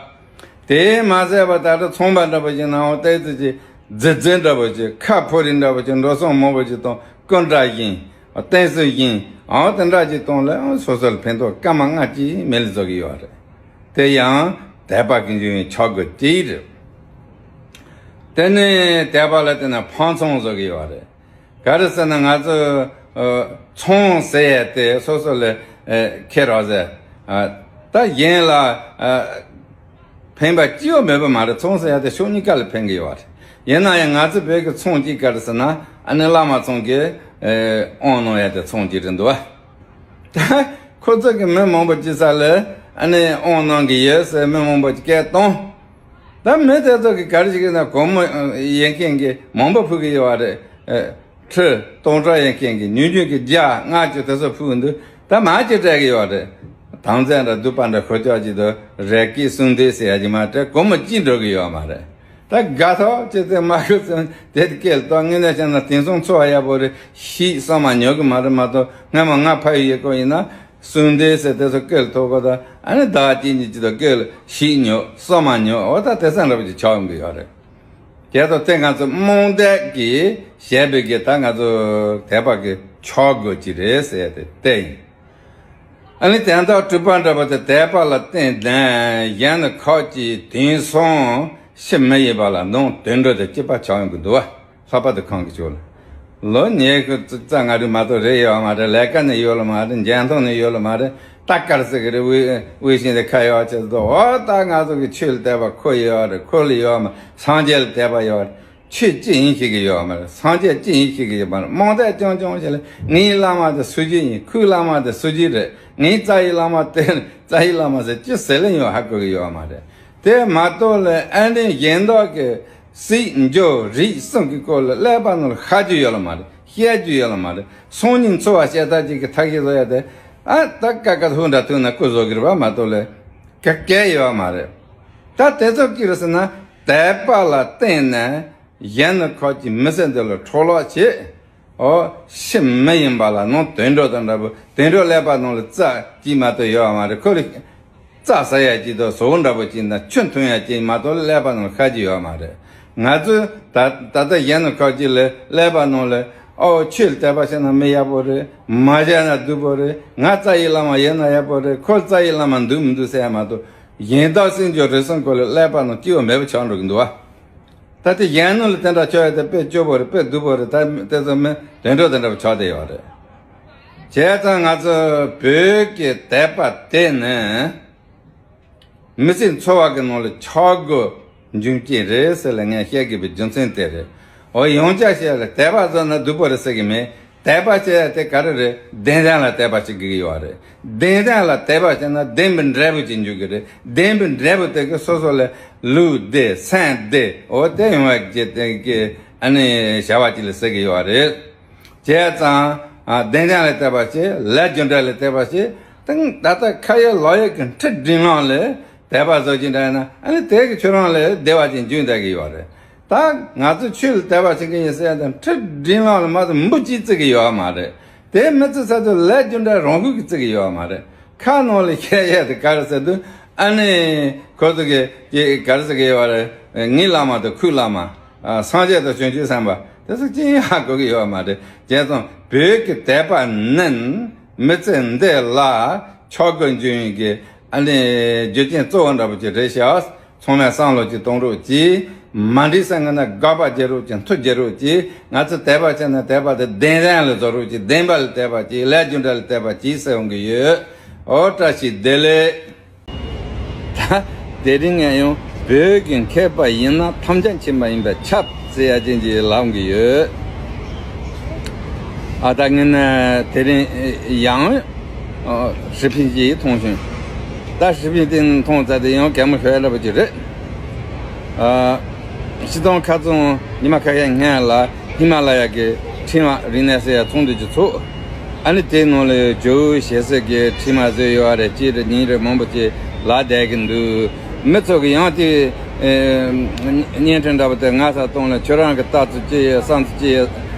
དེ་མ་ཟད་པ་ད་ལྟ་ཚོང་པ་འདྲ་པོ་ཞིག་ནང་འོ་ཏོག་ཙམ་ཅིག་རྫི་རྫི་འདྲ་པོ་ཅིག་ཁ་ཕོ་རིགས་འདྲ་པོ་ཅིག་འགྲོ་སོང་མང་པོ་ཅིག་གཏོང་། སྐུ་འདྲ་བཞེངས། རྟེན་གསུམ་བཞེངས། ཨང་དེ་འདྲ་ཅིག་གཏོང་ལ་སོ་སོ་ལ་ཕན་ཐོགས་སྐར་མ་ལྔ་གཅིག་མེད་ལ་བཟོ་གི་ཡོད་རེད། དེ་ཡང་དད་པ་གི་འབྱུང་བའི་ཆག་སྒོ་གཅིག་རེད། དེ་ནས་དད་པ་ལ་བརྟེན་ནས་ཕམ་ཚོང་བཟོ་གི་ཡོད་རེད། ག་རེ་ཟེར་ན་ང་ཚོ་ཨ་ཚོང་ཟེར་ཡས་དེ་སོ་སོ་ལ་ཨ་ཁེ་རག་ཟེར། ཨ་ད་གཞན་ལ་ཨ་ཕན་པ་ཅི་ཡང་མེད་པ་མ་རེད། ཚོང་ཟེར་ཡས་དེ་ཕྱོགས་གཉིས་ཀ་ལ་ཕན་གི་ཡོད་རེད། ཡིན་ན་ཡང་ང་ཚོ་བོད་ཀྱི་ཚོང་གཅིག་ག་རེ་ཟེར་ན། ཨ་ནི་བླ་མ་ཚང་གི་ཨ་དབང་གནང་ཡས་དེ་ཚོང་གཅིག་རེད་འདུག་བ། ད་ཁོ་ཚོ་གི་མི་མང་པོ་ཅིག་ས་ལ་ཨ་ནི་དབང་གནང་གི་ཡོད་ཟེར་མི་མང་པོ་ཅིག་སྐད་བཏང་། ད་མི་དེ་ཚོ་གིས་ག་རེ་བྱེད་ཀྱི་ན། སྒོར་མོ་ཡོད་མཁན་གྱིས་མང་པོ་ཕུལ་གྱི་ཡོད་རེད། ཨ་ཁྲི་སྟོང་ཕྲག་ཡོད་མཁན་གྱིས་ཉུང་ཉུང་གིས་བརྒྱ་ལྔ་བཅུ་དེ་ཚོ་ཕུལ་འདུག། ད་མང་ཅིག་སྤྲད་ཀྱི་ཡོད་རེད། དམ་རྫས་འདྲ་སྡུག་པ་འདྲ་ཤོར་ཀྱོག་ཅིག་དང་རས་སྐྱེས་གསུང་འདོན་ཟེར་ཡ་ཅིག་མ་སྤྲད་སྒོར་མོ་གཅིག་འགྲོ་གི་ཡོད་མ་རེད། ད་དགའ་ཐོག་ཅི་ཚེ་མ་ཁུ་ཚེ་དེ་སྐད་ལ་ད་དངོས་གནས་བྱས་ན་དེང་སང་འཚོ་བ་ཡག་པོ་རེད། ཤིག་ས་མ་ཉོ་གི་མ་རེད་མ་གཏོགས། སྔ་མ་ང་ཕ་ཡུལ་ཡོད་སྐབས་ཡིན་ན། གསུང་འདོན་ཟེར་དེ་ཚོ་སྐད་ལ་ཐོགས་གོ། ད་ཨ་ནི་ཟླ་བ་གཅིག་གཉིས་ཅིག་ད་སྐད་ལ་ཤིག་ཉོ། ས་མ་ཉོ། འོ་ད་དེ་ཚོ་འདྲ་པོ་ཅིག་ཆགས་ཡོང་གི་ཡོད་རེད། དེ་ཚོ་དེ་ང་ཚོ་རྨོངས་དད་ཀྱིས་བྱས་པའི་གི་ད་ང་ཚོ་དད་པ་གི་ཆག་སྒོ་ཅིག་རེད་ཟེར་ཡ་དེ་དེ་ཡིན། ཨ་ནི་དོན་དག་དྲུག་པ་འདྲ་པོ་དེ། དད་པ་ལ་བརྟེན་ནས་གཞན་ནི་ཁ་ཅིག་དེང་སང་ཕྱི་མི་ཡིན་པ་ལ་ནང་དུད་འགྲོ་དང་གཅིག་པ་ཆགས་ཡོང་གི་འདུག་བ། ལྷག་པར་དུ་ཁམས་ཀྱི་ཕྱོགས་ལ། ལོ་ཉི་ཤུ་རྩ་ལྔ་དྲུག་མ་གཏོགས་རེད་ཡོད་མ་རེད། ལས་ཀ་ནི་ཡོད་ལ་མ་རེད། འཇོན་ཐང་ནི་ཡོད་ལ་མ་རེད། ད་ག་རེ་ཟེར་གི་རེད། དབུས་དབུས་ཤིང་དེ་ཁ་ཡོད་ཆེད་དུ། འོ་ད་ང་ཚོ་གི་ཆོས་ལ་དད་པ་ཁོ་ཡོད་རེད། ཁོ་ལ་ཡོད་མ། སངས་རྒྱས་ལ་དད་པ་ཡོད་རེད། ཆོས་ཅི་ཡིན་ཤེས་གི་ཡོད་མ་རེད། སངས་རྒྱས་ཅི་ཡིན་ཤེས་གི་ཡོད་མ་རེད། རྨོངས་དད་རྐྱང་རྐྱང་ཞིག་ལ་ངའི་བླ་མ་དེ་སུ་ཅི་ཡིན། ཁོའི་བླ་མ་དེ་སུ་ཅི་རེད། ངའི་རྩ་བའི་བླ་མ་དེ་རྩ་བའི་བླ་མ་ཟེར་ཅི་ཟེར་ལེ་ཡོད་ཧ་གོ་གི་ཡོད་མ་རེད། དེ་མ་གཏོགས་ལ་ཨ་ནི་གཞན་དག་གི་སྲིད་འབྱོར་རིགས་གསུམ་གྱི་སྐོར་ལ་ཀླད་པ་ནང་ལ་ཤར་རྒྱུ་ཡོད་ལ་མ་རེད། བཤད་རྒྱུ་ཡོད་ལ་མ་རེད། སང་ཉིན་འཚོ་བ་སྐྱེལ་ཐབས་ཅིག་གི་ཐབས་ཤེས་བཟོ་ཡ་དེ། ཨ་ད་ཀ་ཀ་ཐུག་འདྲ་ཐུག་ན་ཀུ་བཟོ་གི་རེད་པ་མ་གཏོགས་ལས་ག་གལ་ཡོད་མ་རེད། ད་དེ་ཚོ་ཀི་རེད་ཟེར་ན་དད་པ་ལ་བརྟེན་ནས་གཞན་ནི་ཁོ་གྱི་མི་ཚེ་འདི་ལ་འཕྲོ་བརླག་བྱེད། ཨོ་ཕྱི་མི་ཡིན་པ་ལ་ནང་དུད་འགྲོ་དང་འདྲ་པོ། དུད་འགྲོ་ཀླད་པ་ནང་ལ་རྩ་གཅིག་མ་གཏོགས་ཡོད་མ་རེད། ཁོ་ལ་རྩྭ་ཟ་ཡ་གཅིག་དང་ཟོག་འདྲ་པོ་གཅིག་དང་ཆུ་འཐུང་ཡ་གཅིག་མ་གཏོགས་ཀླད་པ་ནང་ལ་ཤར་གྱི་ཡོད་མ་རེད། ང་ཚོས་ད་ད་ལྟ་གཞན་ནི་ཁོ་གཅིག་ལ་ཀླད་པ་ནང་ལ་ཨོ་ཆོས་ལ་དད་པ་བྱས་ན་མི་ཡག་པོ་རེད། མ་བྱས་ན་སྡུག་པོ་རེད། ང་རྩ་བའི་བླ་མ་ཡིན་ན་ཡག་པོ་རེད། ཁོ་རྩ་བའི་བླ་མ་འདུག་མི་འདུག་ཟེར་ཡ་མ་གཏོགས་གཞན་དག་སྲིད་འབྱོར་རིགས་གསུམ་སྐོར་ལ་ཀླད་པ་ནང་སྐྱིད་པོ་མེད་པ་ཆགས་འགྲོ་གི་འདུག་བ། ད་ལྟ་གཞན་ནུ་ལ་དེ་འདྲ་ཆོག་ཡ་དེ་དཔེ་སྐྱོ་པོ་རེད། དཔེ་སྡུག་པོ་རེད། ད་དེ་ཚོ་མི་དོན་འགྲོ་དེ་འདྲ་པོ་ཆགས་བསྡད་ཡོད་རེད། བྱས་ཙང་ང་ཚོ་བོད་ཀྱི་དད་པ་དེ་ནི་མི་ཚེ་འཚོ་བ་གི་ནང་ལ་འཆར་སྒོ་འབྱུང་རྐྱེན་རེད་ཟེར་ལ་ངས་བཤད་དགོས་པའི་རྒྱུ་མཚན་དེ་རེད། འོ་ཡང་བསྐྱར་བཤད་ལ་དད་པ་བཟོ་ན་སྡུག་པོ་རེད་ཟེར་གི་མེད། དད་པ་བྱེད་ཡ་དེ་ག་རེ་རེད། བདེན་དོན་ལ་དད་པ་བྱེད་དགོས་ཀྱི་ཡོད་རེད། བདེན་དོན་ལ་དད་པ་བྱས་ན་བདེན་པའི་འབྲས་བུ་ཅིག་འབྱུང་གི་རེད། བདེན་པའི་འབྲས་བུ་དེ་གི་སོ་སོ་ལ་ལུས་བདེ་སེམས་བདེ་འོ་དེ་ཡོང་བ་ཅིག་དེ་གི་ཨ་ནི་བྱ་བ་ཅིག་ལ་ཟེར་གི་ཡོད་རེད། བྱས་ཙང་ཨ་བདེན་དོན་ལ་དད་པ་བྱེད། ལས་རྒྱུ་འབྲས་ལ་དད་པ་བྱེད། དེ་ད་ལྟ་ཁ་ཡོད་ལག་ཡོད་ཀྱི་ཁྲི་འབྲིང་ལང་ལ་དད་པ་བཟོ་གི་འདྲ་ན་ཨ་ནི་དེ་གི་ཁྱོད་རང་ལ་བདེ་བ་ཅིག་འབྱུང་བསྡད་གི་ཡོད་རེད། ད་ང་ཚོ་ཆོས་ལ་དད་པ་བྱེད་མཁན་ཡིན་ཟེར་ཡ་དང་ཁྲི་འབྲིང་ལང་ལ་མ་གཏོགས་འབུ་གཅིག་བརྩི་གི་ཡོད་མ་རེད། དེ་མི་བརྩི་ས་དེ་ལས་རྒྱུ་འབྲས་རང་འགུལ་གྱིས་བརྩི་གི་ཡོད་མ་རེད། ཁ་ནང་ལ་བཤད་ཡ་དེ་ག་རེ་ཟེར་དུས་ཨ་ནི་ཁོ་ཚོ་གི་གི་ག་རེ་ཟེར་གི་ཡོད་རེད། ངའི་བླ་མ་དང་ཁོའི་བླ་མ། ཨ་སངས་རྒྱས་དང་བྱང་ཆུབ་སེམས་དཔའ་དེ་ཚོ་ཅི་ཡང་ཧ་གོ་གི་ཡོད་མ་རེད། བྱས་ཙང་བོད་ཀྱི་དད་པ་ནི་མི་ཚེ་འདི་ལ་འཆར་སྒོ་འབྱུང་ཡིན་གི་ཨ་ནི་རྒྱུ་རྐྱེན་གཙོ་བོ་འདྲ་པོ་ཅིག་རེད་ཤག་ཚང་མས་བསམ་བློ་ཅིག་གཏོང་རོགས་གྱིས། མ་འགྲིག་ས་ངན་ན་དགག་པ་བྱེད་རོགས་གྱིས། མཐུ་རྒྱག་རོགས་གྱིས། ང་ཚོ་དད་པ་བྱས་ན་དད་པ་དེ་བདེན་དོན་ལ་བཟོ་རོགས་གྱིས། བདེན་པ་ལ་དད་པ་གྱིས། ལས་རྒྱུ་འབྲས་ལ་དད་པ་གྱིས་ཟེར་འོང་གི་ཡོད། ཨོ་བཀྲ་ཤིས་བདེ་ལེགས། ད་དེ་རིང་ངས་ཡང་བོད་ཀྱི་མཁས་པ་ཡིན་ན་ཐམས་ཅད་མཁྱེན་པ་ཡིན་པས་ཁྱབ་ཟེར་ཡ་ཅན་གྱི་ལབ་གི་ཡོད། ཨ་ད་ངས་ན་དེ་རིང་ཡང་ཨ་ཧྲི་ཕིན་གྱིས་མཐོང་བྱུང་། ད་ཧྲི་ཕིན་དེ་མཐོང་ཙང་དེ་ཡང་གད་མོ་ཤོར་ཡ་འདྲ་པོ་ཅིག་རེད། ཨ་སྤྱིར་བཏང་ཁ་རྩང་ཉི་མ་ཁ་ཤས་སྔོན་ལ་ཧི་མ་ལ་ཡ་གི་ཕྲེང་བ་རིག་གནས་ཟེར་ཡ་ཚོགས་འདུ་ཅིག་ཚོགས། ཨ་ནི་དེའི་ནང་ལ་ཇོ་བོ་ཞལ་གསེར་གྱི་ཕྲེང་བ་བཟོས་ཡོད་རེད། གཅིག་རེད་གཉིས་རེད་མང་པོ་ཅིག་ལབ་བསྡད་ཀྱི་འདུག་མི་ཚོ་གི་ཡང་དེ་ཨེ་བརྙན་འཕྲིན་འདྲ་པོ་དེ་སྔ་ས་གཏོང་ལ་ཁྱོད་རང་གི་ལྟ་ཚུལ་ཅི་ཡོད་བསམ་ཚུལ་ཅི་ཡོད་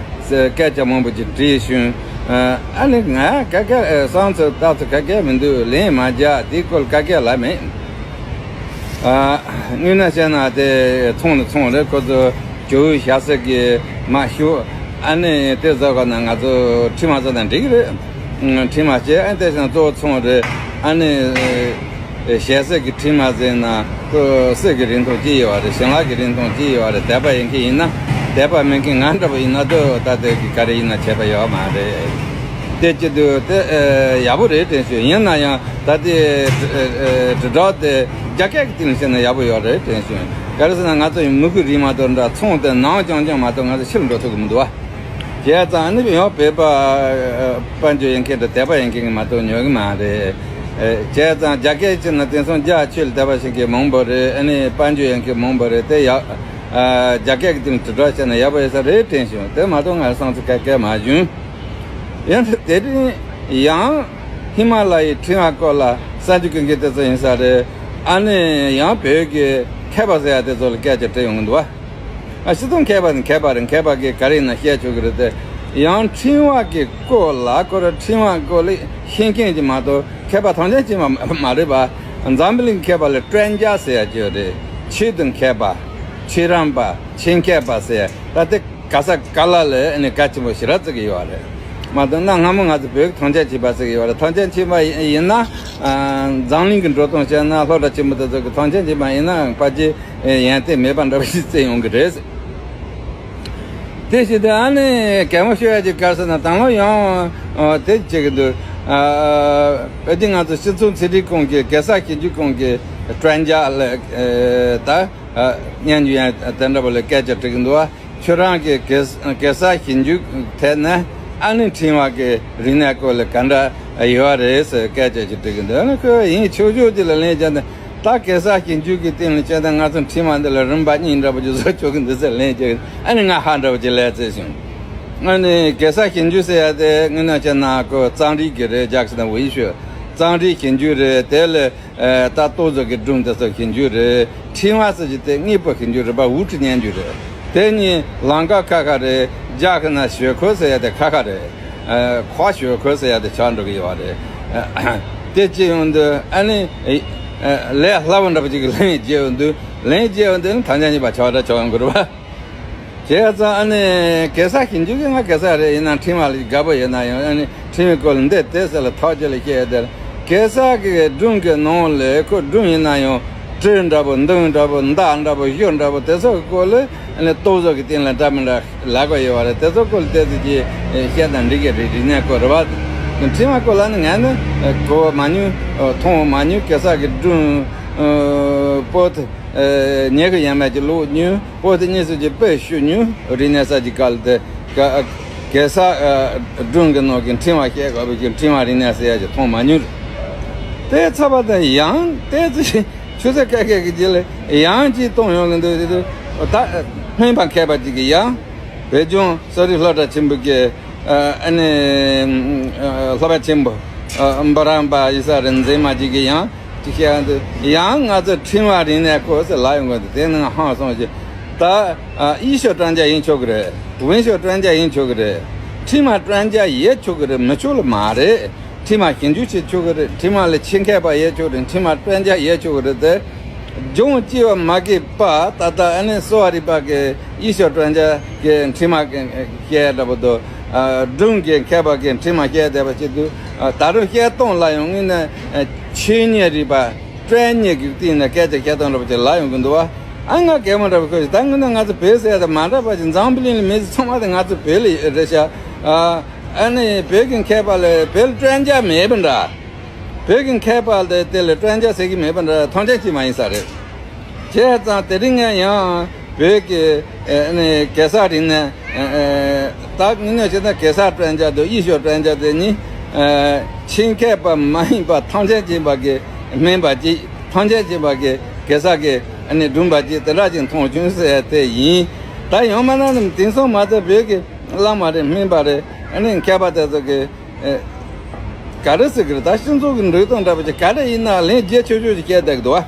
ཟེར་སྐད་ཆ་མང་པོ་ཅིག་དྲིས་བྱུང་། ཨ་ནི་ང་ག་གེ་བསམ་ཚུལ་ལྟ་ཚུལ་ག་གེ་མི་འདུག་ལན་མ་རྒྱག་དེའི་སྐོར་ག་གེ་ལབ་མེད། ཨ་དངོས་གནས་བཤད་ན་དེ་ཚོང་ནི་ཚོང་རེད། ཁོ་ཚོ་ཇོ་བོའི་ཞལ་གསེར་གྱི་མ་ཞུ། ཨ་ནི་དེ་བཟོ་ག་ན་ང་ཚོ་ཁྲིམས་མ་བཟོ་ན་འགྲིག་གི་རེད། ཁྲིམས་མ་བྱས་ཨ་དེ་བཞིན་གཙོ་བོ་ཚོང་རེད། ཨ་ནི་ཞལ་གསེར་གྱི་ཁྲིམས་མ་བཟོས་ན་ཁོ་གསེར་གྱི་རིན་ཐང་ཅི་ཡོད་རེད། ཞིང་ལས་ཀྱི་རིན་ཐང་ཅི་ཡོད་རེད། དད་པ་ཡིན་མཁན་ཡིན་ན་དད་པ་མེད་མཁན་ང་འདྲ་པོ་ཡིན་ན་དོ་ད་དེ་གི་ག་རེ་ཡིན་ན་བྱས་པ་ཡོད་མ་རེད། དེ་བྱེད་དུས་དེ་ཡག་པོ་རེད་དྲན་བྱུང་། ཡིན་ན་ཡང་ད་དེ་དྲིལ་བསྒྲགས་དེ་རྒྱ་སྐད་ཀྱི་སྟེང་ནས་བཤད་ན་ཡག་པོ་ཡོད་རེད་དྲན་བྱུང་། ག་རེ་ཟེར་ན་ང་ཚོ་ཡི་མི་གུ་རིགས་མ་གཏོགས་འདྲ་ཚོང་དེ་ནང་རྐྱང་རྐྱང་མ་གཏོགས་ང་ཚོ་ཕྱིར་འགྲོ་ཐུབ་ཀྱི་མི་འདུག་བ། བྱས་ཙང་ནི་ཡང་བོད་པ་དཔལ་འབྱོར་ཡོད་མཁན་དང་དད་པ་ཡོད་མཁན་གྱི་མ་གཏོགས་ཉོ་གི་མ་རེད། བྱས་ཙང་རྒྱ་སྐད་ཅིག་ན་དེང་སང་རྒྱ་ཆོས་ལ་དད་པ་བྱེད་མཁན་མང་པོ་རེད། ཨ་ནི་དཔལ་འབྱོར་ཡོད་མཁན་མང་པོ་རེད། དེ་ཡག་རྒྱ་སྐད་ཀྱི་སྟེང་དྲིལ་བསྒྲགས་བྱས་ན་ཡག་པོ་ཡོད་ས་རེད་དྲན་བྱུང་། དེ་མ་གཏོགས་ང་བསམ་ཚུལ་ག་གེ་མ་བྱུང་། ཡང་དེ་རིང་ཡང་ཧི་མ་ལ་ཡའི་ཕྲེང་བ་སྐོར་ལ་གསར་འགྱུར་གྱི་འགན་དེ་ཚོ་ཡིན་ས་རེད། ཨ་ནི་ཡང་བོད་ཀྱི་མཁས་པ་ཟེར་ཡ་དེ་ཚོ་ལ་སྐད་ཆ་དྲིས་ཡོང་གི་འདུག་བ། ཨ་སྤྱིར་བཏང་མཁས་པ་ནི་མཁས་པ་རེད། མཁས་པ་གིས་ག་རེ་ཡིན་ན་བཤད་ཆོག་གི་རེད་དེ། ཡང་ཕྲེང་བ་གི་སྐོར་ལ་ཁོ་ར་ཕྲེང་བ་སྐོར་ལ་ཤེས་མཁན་གྱི་མ་གཏོགས་མཁས་པ་ཐམས་ཅད་ཅིག་མ་མ་རེད་པ། འཛམ་བུ་གླིང་མཁས་པ་ལ་ཀྲན་ཇཱ་ཟེར་ཡ་ཅིག་ཡོད་རེད། ཆོས་དང་མཁས་པ། ཆོས་རམས་པ། ཆོས་མཁས་པ་ཟེར་ཡ་ད་དེ། ག་ས་ག་ལ་ལ་ཨ་ནི་གལ་ཆེན་པོ་ཞེ་དྲག་བརྩི་གི་ཡོད་རེད། མ་གཏོགས་གནའ་སྔ་མོ་ང་ཚོ་བོད་ཀྱི་ཐང་ཆེན་ཆེན་པ་བརྩི་གི་ཡོད་རེད། ཐང་ཆེན་ཆེན་པ་ཡིན་ན་འཛམ་གླིང་གི་འགྲོ་སྟངས་བཤད་ན་སློབ་གྲྭ་ཆེན་པོ་དེ་ཚོ་གི་ཐང་ཆེན་ཆེན་པ་ཡིན་ན་ཕལ་ཆེར་ཡོན་ཏན་མེད་པ་འདྲ་བ་ཞིག་བརྩི་ཡོང་གི་རེད། དེ་བཞིན་དུ་ཨ་ནི་གད་མོ་ཤོར་ཡ་ཅིག་ག་རེ་ཟེར་ན་དང་བླངས་ཡང་དེ་བྱེད་ཀྱི་འདུག་ཨ་འདི་ང་ཚོ་སྤྱི་ཚོགས་ཚན་རིག་ཁང་གི་གེ་སར་གྱི་རྒྱུད་ཁང་གི་专家ལ་ཨ་ད་ཨ་སྙན་རྒྱུད་ཡང་དེ་འདྲ་པོ་ལ་སྐད་ཆ་དྲིས་ཀྱི་འདུག་བ། ཁྱོད་རང་གི་གེ་གེ་སར་གྱི་རྒྱུད་ཐད་ནས་ཨ་ནི་ཕྲེང་བ་གི་རིག་གནས་སྐོར་ལ་ག་འདྲ་ཡོད་རེད་ཟེར་སྐད་ཆ་ཅིག་དྲིས་ཀྱི་འདུག་ཨ་ནི་ཁོས་ཡིན་ཆོག་ཆོག་ཅིག་ལ་ལན་བརྒྱབ་ནས། ད་གེ་སར་གྱི་རྒྱུད་ཀྱི་སྟེང་ལ་བྱས་ན་ང་ཚོ་ཕྲེང་བ་འདི་ལ་རིམ་པ་གཉིས་འདྲ་པོ་ཅིག་བཟོ་ཆོག་གི་འདུག་ཟེར་ལན་བརྒྱབ། ཨ་ནི་ང་ཧ་འདྲ་པོ་ཅིག་ལས་བཙལ་བྱུང་། ཨ་ནི་གེ་སར་གྱི་རྒྱུད་ཟེར་ཡ་དེ་དངོས་གནས་བྱས་ན་ཁོ་གཙང་རིགས་ཀྱི་རེད། རྒྱག་ཟེར་ན་འོས་ཤོད། གཙང་རིགས་གྱི་རྒྱུད་རེད། དེ་ལ་ཨ་ད་ལྟོ་བཟོ་གི་སྒྲུང་དེ་ཚོ་གི་རྒྱུད་རེད། ཕྲེང་བ་ཟེར་གྱི་དེ་དངོས་པོ་གི་རྒྱུད་རེད་པ། འུ་ཅི་སྙན་རྒྱུད་རེད། དེ་གཉིས་ལམ་ཀ་ཁ་ཁ་རེད། རྒྱག་ཟེར་ན་ཞོལ་ཁོག་ཟེར་ཡ་དེ་ཁ་ཁ་རེད། ཨ་ཁོག་ཞོལ་ཁོག་ཟེར་ཡ་དེ་ཆགས་འགྲོ་གི་ཡོད་རེད། ཨ་དེ་ཅི་ཡོང་དུས་ཨ་ནི་ཨ་ལས་སླ་བོ་འདྲ་པོ་ཅིག་གི་ལན་བརྒྱབ་ཡོང་དུས། ལན་བརྒྱབ་ཡོང་དུས་ནི་ཐམས་ཅད་མཁྱེན་པ་ཆགས་འདྲ་ཆགས་ཡོང་གི་རེད་པ། བྱས་ཙང་ཨ་ནི་གེ་སར་གྱི་རྒྱུད་ཀྱི་ང་གེ་སར་རེད། ཡིན་ན་ཕྲེང་བ་ལ་དགའ་པོ་ཡོད་ན་ཡང་། ཨ་ནི་ཕྲེང་བའི་སྐོར་ལ་འདི་དེ་ཟེར་ལ་ཐག་བཅད་ལ་བཤད་ཡ་དེར། གེ་སར་གྱི་སྒྲུང་གི་ནང་ལ་ཁོ་སྒྲུང་ཡིན་ན་ཡང་གྲི་འདྲ་པོ་མདུང་འདྲ་པོ་མདའ་འདྲ་པོ་གཞུ་འདྲ་པོ་དེ་ཚོ་གི་སྐོར་ལ་ཨ་ནི་ལྟོ་བཟོ་གི་སྟེང་ལ་འདྲ་མི་འདྲ་ལབ་དགོས་ཡོད་པ་རེད། དེ་ཚོ་སྐོར་ལ་བལྟས་ཚེ་ཅིག་བཤད་ན་འགྲིག་གི་རེད། རིག་གནས་སྐོར་རེད་པ། ཕྲེང་བ་སྐོར་ལ་ནི་ངས་ནི་གོ་བ་མ་མྱོང་། མཐོང་བ་མ་མྱོང་། གེ་སར་གྱི་སྒྲུང་པོ་ཏི་ཉལ་གི་ཡན་མ་ཅིག་ཀློག་མྱོང་། པོ་ཏི་གཉིས་གསུམ་ཅིག་དཔེ་ཞུ་མྱོང་། རིག་གནས་གསར་གྱི་སྐབས་ལ་དེ་ག་གེ་སར་སྒྲུང་གི་ནང་གི་ཕྲེང་བ་བཤད་དགོས་པའི་གི་ཕྲེང་བ་རིག་གནས་ཟེར་ཡ་ཅིག་མཐོང་མ་མྱོང་། དེ་ཚར་བ་དང་ཡང་དེ་ཚོ་ཆུ་ཚོད་ཁ་ཤས་ཀྱི་རྗེས་ལ་ཡང་ཅིག་གཏོང་ཡོང་གི་འདུག་དེ་དུས་ད་སྨན་པ་མཁས་པ་ཅིག་གིས་ཡང་བོད་ལྗོངས་གསོ་རིག་སློབ་གྲྭ་ཆེན་པོ་གི་ཨ་ནི་སློབ་དཔོན་ཆེན་པོ་འབུམ་རམས་པ་ཡིག་གསར་རིག་འཛིན་མ་ཅིག་གིས་ཡང་ཅིག་བཤད་འདུག་ཡང་ང་ཚོ་ཕྲེང་བ་རིག་གནས་སྐོར་ཟེར་ལབ་ཡོང་གི་འདུག་དེ་ནང་ཧང་སོང་ཞིག་ད་医学专家ཡིན་ཆོག་གི་རེད།文学专家ཡིན་ཆོག་གི་རེད། ཕྲེང་བ་专家ཡིན་ཆོག་གི་རེད། མི་ཆོག་ལ་མ་རེད། ཕྲེང་བ་ཞིབ་འཇུག་བྱེད་ཆོག་གི་རེད། ཕྲེང་བ་ལ་ཆེད་མཁས་པ་ཡོད་ཆོག་རེད། ཕྲེང་བ་专家ཡོད་ཆོག་གི་རེད་དེ། སྦྱོང་བྱས་པ་མ་གི་པ་ད་ལྟ་ཨ་ནི་གསོ་བ་རིག་པ་གི་医学专家གི་ཕྲེང་བ་གི་བཤད་འདྲ་པོ་དང་། སྒྲུང་གི་མཁས་པ་གི་ཕྲེང་བ་བཤད་བསྡད་པ་ཞིག་འདུག་ད་རུང་བཤད་སྟངས་ལ་ཡང་དངོས་གནས་ཆོས་ཉིད་རིག་པ་专业གི་སྟེང་ནས་སྐད་ཆ་བཤད་སྟངས་འདྲ་པོ་ཅིག་ལབ་ཡོང་གི་འདུག་བ། ཨ་ང་གད་མོ་འདྲ་པོ་ཁོ་ཞིག་ད་དངོས་གནས་ང་ཚོ་བོད་ཟེར་ཡ་དང་མ་འདྲ་པ་ཞིག་འཛམ་བུ་གླིང་ལ་མི་ཚོ་ཚང་མ་དེ་ང་ཚོ་བོད་ལ་རེད་ཤག་ཨ་ནི་བོད་ཀྱི་མཁས་པ་ལ་བོད་ལ་专家མེད་པ་འདྲ། བོད་ཀྱི་མཁས་པ་ལ་དེ་ལ་专家ཟེར་གྱི་མེད་པ་འདྲ། ཐམས་ཅད་མཁྱེན་པ་ཡིན་ས་རེད། བྱས་ཙང་དེ་རིང་ངས་ཡང་བོད་ཀྱི་ཨ་ནི་གེ་སར་རིག་གནས་ད་དངོས་གནས་བྱས་ན་གེ་སར་专家དང་医学专家དེ་གཉིས་ཆེད་མཁས་པ་མ་ཡིན་པ་ཐམས་ཅད་མཁྱེན་པ་གི་སྨན་པ་ཅིག་ཐམས་ཅད་མཁྱེན་པ་གི་གེ་སར་གི་ཨ་ནི་སྒྲུང་པ་ཅིག་དེ་འདྲ་ཅིག་མཐོང་བྱུང་ཟེར་དེ་ཡིན། ད་ཡང་མིན་ན་ནི་དེང་སང་མ་ཚད་བོད་ཀྱི་བླ་མ་རེད། སྨན་པ་རེད། ཨ་ནི་མཁས་པ་དེ་ཚོ་གི་ཨེ། ག་རེ་ཟེར་གི་རེད། ད་སྤྱི་ཚོགས་ཀྱི་འགྲོ་སྟངས་འདྲ་པོ་ཅིག་ག་རེ་ཡིན་ན་ལན་རྒྱག་ཆོག་ཆོག་ཅིག་བཤད་བསྡད་ཀྱི་འདུག་བ།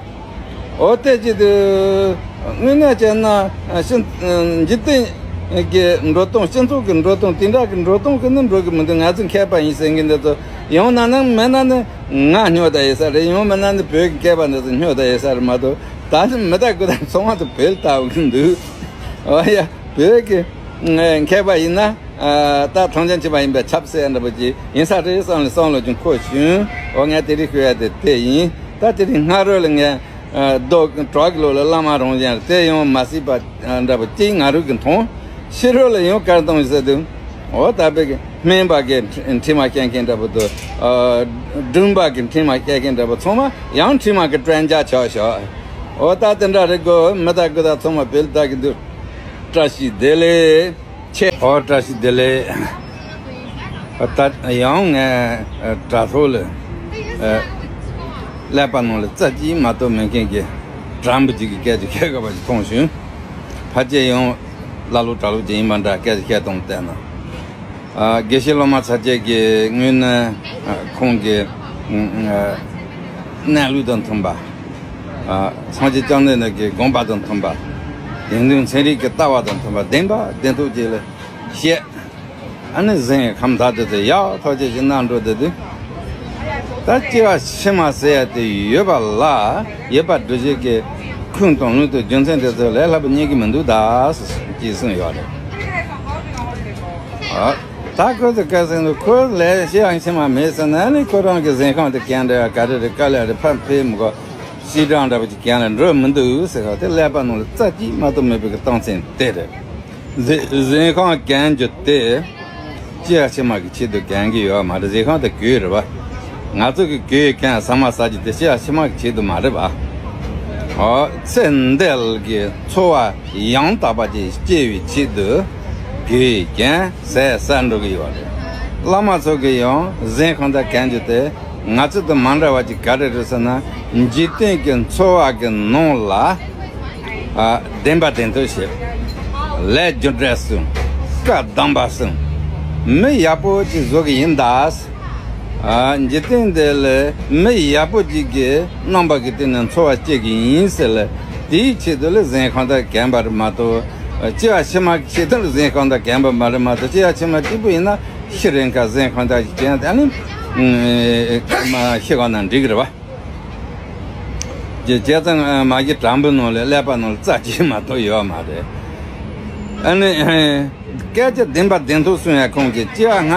འོ་དེ་ཅིག་དུས་དངོས་གནས་བྱས་ན་ཨ་སྤྱི་འཇིག་རྟེན་གྱི་འགྲོ་སྟངས། སྤྱི་ཚོགས་ཀྱི་འགྲོ་སྟངས་དེ་འདྲ་གི་འགྲོ་སྟངས་ཀྱི་ནི་འགྲོ་གི་མི་འདུག་ང་ཚོ་མཁས་པ་ཡིན་ཟེར་མཁན་འདི་ཚོ་ཡང་ན་ནི་མིན་ན་ནི་ང་སྨྱོ་བསྡད་ཡོད་ས་རེད། ཡང་མིན་ན་ནི་བོད་ཀྱི་མཁས་པ་འདི་ཚོ་སྨྱོ་བསྡད་ཡོད་ས་རེད་མ་གཏོགས། ད་ནི་མི་ད་དགོས་ད་ཚང་མ་དུ་བོད་ལ་ལྟ་འོང་གི་འདུག་འོ་ཡ། བོད་ཀྱི་མཁས་པ་ཡིན་ན། ཨ་ད་ཐམས་ཅད་མཁྱེན་པ་ཡིན་པས་ཁྱབ་ཟེར་འདྲ་པོ་ཅིག་ཡིན་ས་རེད་བསམ་ལ་བསམ་བློ་ཅུང་འཁོར་བྱུང་། འོ་ངས་དེ་རིང་ཤོད་ཡ་དེ་དེ་ཡིན། ད་དེ་རིང་སྔ་རོལ་ལ་ངས་ཨ་རྡོ་བྲག་གི་ལོགས་ལ་བླ་མ་རང་བཞིན་དེ་ཡང་མ་སྲིད་པ་འདྲ་པོ་ཅིག་ང་རང་གིས་མཐོང་། ཕྱི་རོལ་ལ་ཡང་གར་གཏོང་ཟེར་དུས། འོ་ད་བོད་ཀྱི་སྨན་པ་གི་ཕྲེང་བ་བཤད་མཁན་འདྲ་པོ་དང་། ཨ་སྒྲུང་པ་གི་ཕྲེང་བ་བཤད་མཁན་འདྲ་པོ་ཚང་མ་ཡང་ཕྲེང་བ་གི་专家ཆགས་ཤག་འོ་ད་དེ་འདྲ་རེད་གོ། མི་ད་གོ་ད་ཚང་མ་བོད་ལ་ལྟ་གི་འདུག་བཀྲ་ཤིས་བདེ་ལེགས། ཆེ། ཨོ་བཀྲ་ཤིས་བདེ་ལེགས། ད་ཡང་ངས་དྲ་ཐོག་ལ་ཀླད་པ་ནང་ལ་རྩ་གཅིག་མ་གཏོགས་མེད་མཁན་གྱི་དྲ་འབུ་ཅིག་གི་སྐད་ཅིག་བཤད་དགོས་པ་ཞིག་མཐོང་བྱུང་། ཕལ་ཆེར་ཡང་ཀླ་ཀློ་གྲྭ་ལོག་ཅིག་ཡིན་པ་འདྲ་སྐད་ཅིག་བཤད་སྟངས་བལྟས་ན། དགེ་བཤེས་སློབ་མ་ཚ་ཆེ་གི་དངོས་གནས་ཁོང་གི་གནས་ལུགས་དང་མཐུན་པ། སངས་རྒྱས་བཅོམ་ལྡན་འདས་ཀྱི་དགོངས་པ་དང་མཐུན་པ། དགེ་འདུན་ཚན་རིག་གི་ལྟ་བ་དང་མཐུན་པ་བདེན་པ་བདེན་ཐུག་ཅིག་ལ་བཤད། ཨ་ནི་གཟན་ཁམས་ད་དེ་ཚོ་ཡག་ཐག་ཆོད་ཅིག་གནང་འགྲོ་དེ་དུས། ད་སྐྱེ་བ་ཕྱི་མ་ཟེར་ཡ་དེ་ཡོད་པ་ལ་ཡོད་པ་སྒྲུབ་བྱེད་ཀྱི་ཁུངས་དང་ལུང་དང་རྒྱུ་མཚན་དེ་ཚོ་ལས་སླ་པོ་རྙེད་ཀྱི་མི་འདུག་ད་ཅེས་གསུངས་ཡོད་རེད། ཨ། ད་ཁོ་ཚོ་བཀའ་ཟེར་འདུག་ཁོ་ལས་ཤི་ཡང་ཤི་མ་མེད་ཟེར་ན་ནི་ཁོ་རང་གི་གཟན་ཁང་དེ་གན་འདྲ་ཡ་ག་རེ་རེད་དཀའ་ལས་རེད་ཕར་འཕེལ་མི་དགོས། ཤི་གྲང་འདྲ་པོ་ཅིག་གན་ལ་འགྲོ་མི་འདུག་ཟེར་ག་དེ་ཀླད་པ་ནང་ལ་རྩ་གཅིག་མ་གཏོགས་མེད་པའི་གི་རྟགས་མཚན་དེ་རེད། གཟན་ཁང་གན་རྒྱུ་དེ་ སྐྱེ་བ་ཕྱི་མ་གི་ཆེད་དུ་གན་གི་ཡོད་མ་རེད། གཟན་ཤམ་དེ་གོས་རེད་བ། ང་ཚོ་གི་གོས་གན་ཟ་མ་ཟ་རྒྱུ་དེ་སྐྱེ་བ་ཕྱི་མ་གི་ཆེད་དུ་མ་རེད་བ། ཨོ་ཚེ་འདི་གི་འཚོ་བ་ཡང་དག་པ་ཅིག་སྐྱེལ་བའི་ཆེད་དུ་གོས་གན་ཟས་ཟ་འགྲོ་གི་ཡོད་རེད། བླ་མ་ཚོ་གི་ཡང་གཟན་ཤམ་དེ་གན་རྒྱུ་དེ། ང་ཚོ་དང་མ་འདྲ་བ་ཅིག་ག་རེ་རེད་ཟེར་ན། འཇིག་རྟེན་གྱི་འཚོ་བ་གི་ནང་ལ། ཨ། བདེན་པ་བདེན་ཐོག་བཤད། ལས་རྒྱུ་འབྲས་གསུམ། བཀའ་གདམས་པ་གསུམ། མི་ཡག་པོ་ཅིག་བཟོ་གི་ཡིན་ད། ཨ། འཇིག་རྟེན་འདི་ལ་མི་ཡག་པོ་ཅིག་གི་རྣམ་པ་གི་སྟེང་ནས་འཚོ་བ་སྐྱེལ་གི་ཡིན་ཟེར་ལ། དེའི་ཆེད་དུ་ལ་གཟན་ཤམ་དེ་གན་པ་རེད་མ་གཏོགས། སྐྱེ་བ་ཕྱི་མ་གི་ཆེད་དུ་ལ་གཟན་ཤམ་དེ་གན་པ་མ་རེད་མ་གཏོགས། སྐྱེ་བ་ཕྱི་མ་གཅིག་པུ་ཡིན་ན། ཤི་རན་ཁ་གཟན་ཤམ་དེ་ཅིག་གན་ད་ནི། མ་ཤི་ག་ན་འགྲིག་གི་རེད་བ། ཇེ་ཇེ་ཙང་མ་གི་དྲང་པོའི་ནང་ལ་ཀླད་པ་ནང་ལ་རྩ་གཅིག་མ་གཏོགས་ཡོད་མ་རེད། ཨ་ནི། སྐད་ཆ་བདེན་པ་བདེན་ཐོག་གསུང་ཡ་ཁོང་གིས་སྐྱེ་བ་སྔ་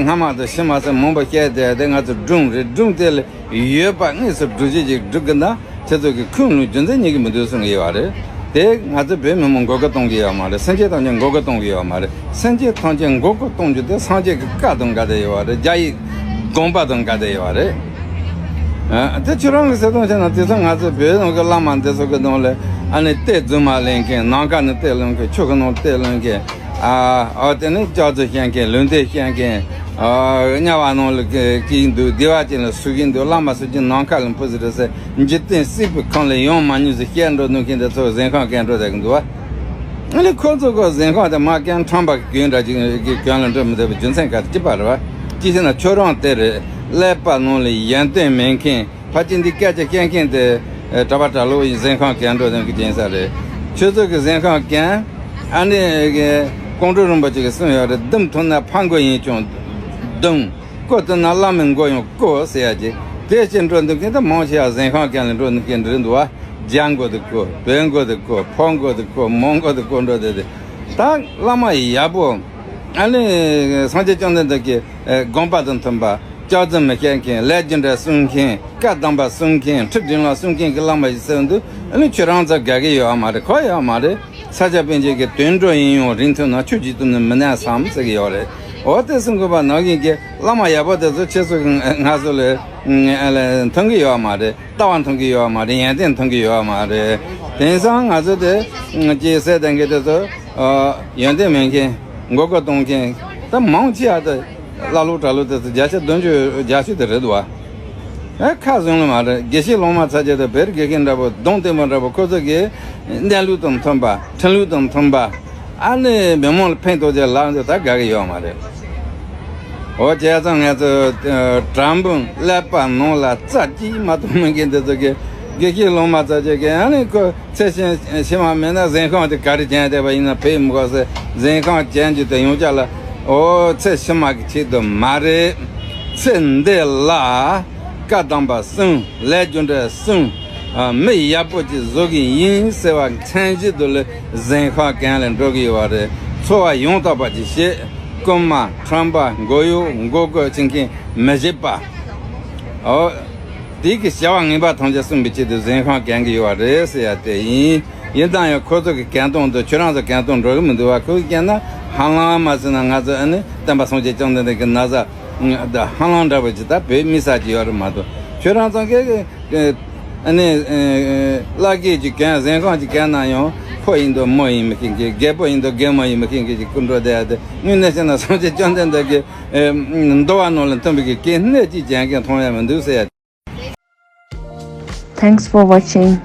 སྔ་མ་དང་ཕྱི་མ་ཟེར་མང་པོ་བཤད་བསྡད་དེ། ང་ཚོ་སྒྲུང་རེད། སྒྲུང་དེ་ལ་ཡོད་པ་དངོས་སུ་སྒྲུབ་བྱེད་ཅིག་སྒྲུབ་གི་ན། ཁྱེད་ཚོ་གི་ཁུངས་ལུང་རྒྱུ་མཚན་རྙེད་ཀྱི་མི་འདུག་གསུང་གི་ཡོད་པ་རེད། དེ་ང་ཚོ་བོད་མི་མང་མགོ་སྐོར་གཏོང་གི་ཡོད་མ་རེད། སེམས་ཅན་ཐམས་ཅད་མགོ་སྐོར་གཏོང་གི་ཡོད་མ་རེད། སེམས་ཅན་ཐམས་ཅད་མགོ་སྐོར་གཏོང་རྒྱུ་དེ་སངས་རྒྱས་ཀྱི་བཀའ་དང་འགལ་བསྡད་ཡོད་པ་རེད། རྒྱ་ཡི་དགོངས་པ་དང་འགལ་བསྡད་ཡོད་པ་རེད། ཨ། དེ་ཁྱོད་རང་གི་བསམ་བློ་བྱས་ན། དེང་སང་ང་ཚོ་བོད་ནང་གི་བླ་མ་འདི་ཚོ་གི་ནང་ལ། ཨ་ནི་གཏེར་རྫུན་མ་ལེན་མཁན། ནམ་མཁའ་ནས་གཏེར་ལེན་མཁན། ཆོས་ཀྱི་ནང་གཏེར་ལེན་མཁན། ཨ། ཨ། དེ་ནས་ལྕགས་རྫུན་བཤད་མཁན། ལུང་བསྟན་བཤད་མཁན། ཨ། དམྱལ་བ་ནང་ལ་སྐྱེ་གི་འདུག་བདེ་བ་ཅན་ལ་ཟུག་གི་འདུག་བླ་མ་སུ་གཅིག་ནམ་མཁའ་ལ་འཕུར་ཟེར་རེད་ཟེར། འཇིག་རྟེན་སྲིད་པའི་ཁམས་ལ་ཡོང་མ་མྱོང་ཟེར་བཤད་འགྲོ་ནུས་མཁན་དེ་ཚོ་གཟན་ཤམ་གན་འགྲོ་བསྡད་ཀྱི་འདུག་བ། ཨ་ནི་ཁོ་ཚོ་གི་གཟན་ཤམ་དེ་མ་གན་ཁྲམ་པ་གི་གོས་འདྲ་ཅིག་གི་གོན་ལ་འགྲོ་མི་བདེ་བའི་རྒྱུ་མཚན་ག་རེ་ཅི་པ་རེད་བ། ཅི་ཟེར་ན་ཁྱོད་རང་དེ་རེད། ཀླད་པ་ནང་ལ་ཡོན་ཏན་མེད་མཁན། ཕལ་ཆེར་འདི་སྐད་ཆ་བཤད་མཁན་དེ་གྲྭ་པ་གྲྭ་ལོག་ཡིན། གཟན་ཤམ་གན་འགྲོ་དོན་གྱི་རྐྱེན་ས་རེད། ཁྱོད་ཚོ་གི་གཟན་ཤམ་གན། ཨ་ནི་གི་ཀོང་སྤྲུལ་རིན་པོ་ཆེ་གིས་གསུངས་ཡོད་རེད། ལྡུམ་འཐུང་ན་ཕ་མགོ་ཡིན་ཀྱང་ལྡུམ། རྐོ་འཐུང་ན་བླ་མའི་མགོ་ཡང་རྐོ་ཟེར་ཡ་ཅིག་དེ་ཅིག་འགྲོ་འདུག་མཁན་དེ་མང་ཆེ་བ་གཟན་ཤམ་གན་ལ་འགྲོ་འདུག་མཁན་རེད་འདུག་བ། རྒྱ་མགོ་དེ་རྐོ། བོད་མགོ་དེ་རྐོ། ཕོ་མགོ་དེ་རྐོ། མོ་མགོ་དེ་རྐོ་འགྲོ་དེ་དེ། ད་བླ་མ་ཡག་པོ། ཨ་ནི་སངས་རྒྱས་བཅོམ་ལྡན་འདས་ཀྱི་དགོངས་པ་དང་མཐུན་པ། ལྕགས་རྫུན་མི་བཤད་མཁན། ལས་རྒྱུ་འབྲས་གསུང་མཁན། བཀའ་གདམས་པ་གསུང་མཁན། ཁྲིད་འགྲིམ་ལམ་གསུང་མཁན་གྱི་བླ་མ་ཞིག་བཙལ་འདུག་ཨ་ནི་ཁྱོད་རང་ཚོ་དགའ་གི་ཡོད་མ་རེད། གོ་ཡོད་མ་རེད། ས་སྐྱ་པཎ་ཆེན་གྱི་དོན་འགྲོ་ཡིན་ཡང་རིང་ཐུང་ན། ཆོས་ཀྱི་དོན་ནི་མི་གནས་སམ་ཟེར་གི་ཡོད་རེད། འོ་དེ་གསུང་དགོས་པ་ནང་བཞིན་གྱི་བླ་མ་ཡག་པོ་དེ་ཚོ་ཁྱེད་ཚོ་གི་ང་ཚོ་ལ་མཐོང་གི་ཡོད་མ་རེད། ལྟ་བ་མཐོང་གི་ཡོད་མ་རེད། ཡོན་ཏན་མཐོང་གི་ཡོད་མ་རེད། དེང་སང་ང་ཚོ་དེ་ཅིག་ཟེར་བསྡད་མཁན་དེ་ཚོ་ཡོན་ཏན་མེད་མཁན། མགོ་སྐོར་གཏོང་མཁན་ད་མང་ཆེ་བ་དེ་ཀླ་ཀློ་གྲྭ་ལོག་དེ་ཚོ་བརྒྱ་ཆ་བདུན་ཅུ་བརྒྱད་ཅུ་དེ་རེད་འདུག་བ། ཨེ་ཁ་བཟུང་ལ་མ་རེད། དགེ་བཤེས་སློབ་མ་ཚ་རྒྱ་དང་བེར་དགེ་རྒན་འདྲ་པོ། གདོང་བསྟན་པ་འདྲ་པོ། ཁོ་ཚོ་གི་གནས་ལུགས་དང་མཐུན་པ། ཁྲིམས་ལུགས་དང་མཐུན་པ། ཨ་ནི་མི་མང་ལ་ཕན་ཐོགས་ཅིག་ལབ་འདུག་ད་དགའ་གི་ཡོད་མ་རེད། འོ་བྱས་ཙང་ང་ཚོ་དྲང་པོ་ཀླད་པ་ནང་ལ་རྩ་གཅིག་མ་གཏོགས་མེད་མཁན་འདི་ཚོ་གི་དགེ་བཤེས་སློབ་མ་ཚ་རྒྱ་གི་ཨ་ནི་ཁོ་ཚེ་ཕྱི་ཕྱི་མ་མེད་ན་གཟན་ཤམ་དེ་ག་རེ་བྱས་བསྡད་པ་ཡིན་ན་ཕན་མི་གོ་ཟེར། གཟན་ཤམ་བྱས་རྒྱུ་དེ་ཡང་བསྐྱར་ལ། འོ་ཚེ་ཕྱི་མ་གི་ཆེད་དུ་མ་རེད། ཚེ་འདི་ལ་བཀའ་གདམས་པ་གསུམ། ལས་རྒྱུ་འབྲས་གསུམ། ཨ། མི་ཡག་པོ་ཅིག་བཟོ་གི་ཡིན་ཟེར་བ་མཚན་གཞི་དུ་ལ་གཟན་ཤམ་གན་ལ་འགྲོ་གི་ཡོད་པ་རེད། འཚོ་བ་ཡང་དག་པ་ཅིག་བྱེད། རྐུན་མ་ཁྲམ་པ་མགོ་གཡོག་མགོ་སྐོར་བྱེད་མཁན་མི་བྱེད་པ། འོ། དེ་གི་བྱ་བ་ངན་པ་ཐམས་ཅད་སྲུང་བའི་ཆེད་དུ་གཟན་ཤམ་གན་གི་ཡོད་པ་རེད་ཟེར་ཡ་དེ་ཡིན། ཡིན་ད་ཡང་ཁོ་ཚོ་གི་གན་སྟོང་དུ་ཁྱོད་རང་ཚོ་གན་སྟོང་འགྲོ་གི་མི་འདུག་བ། ཁོ་གི་གན་ན་ཧ་ལམ་མ་ཟེར་ན་ང་ཚོ་ཨ་ནི་སྟོན་པ་སངས་རྒྱས་བཅོམ་ལྡན་འདས་ཀྱི་ན་བཟའ་ཧ་ལམ་འདྲ་པོ་ཅིག་ད་བོད་མི་ས་ཅིག་ཡོད་རེད་མ་གཏོགས། ཁྱོད་རང་ཚོ་གི་ཨ་ནི་བླ་སྐད་ཅིག་གན། གཟན་ཤམ་ཅིག་གན་ན་ཡང་ཕོ་ཡིན་དང་མོ་ཡིན་མི་ཤེས་མཁན། རྒད་པོ་ཡིན་དང་རྒན་མོ་ཡིན་མི་ཤེས་མཁན་ཅིག་སྐུ་འགྲོ་བསྡད་ཡ་དེ། དངོས་གནས་བཤད་ན་སངས་རྒྱས་བཅོམ་ལྡན་འདས་ཀྱི་འདུལ་བ་ནང་ལ་མཐུན་པའི་གི་གལ་གནད་ཅིག་ཅན་གན་མཐོང་ཡ་མི་འདུག་ཟེར་ཡ། Thanks for watching.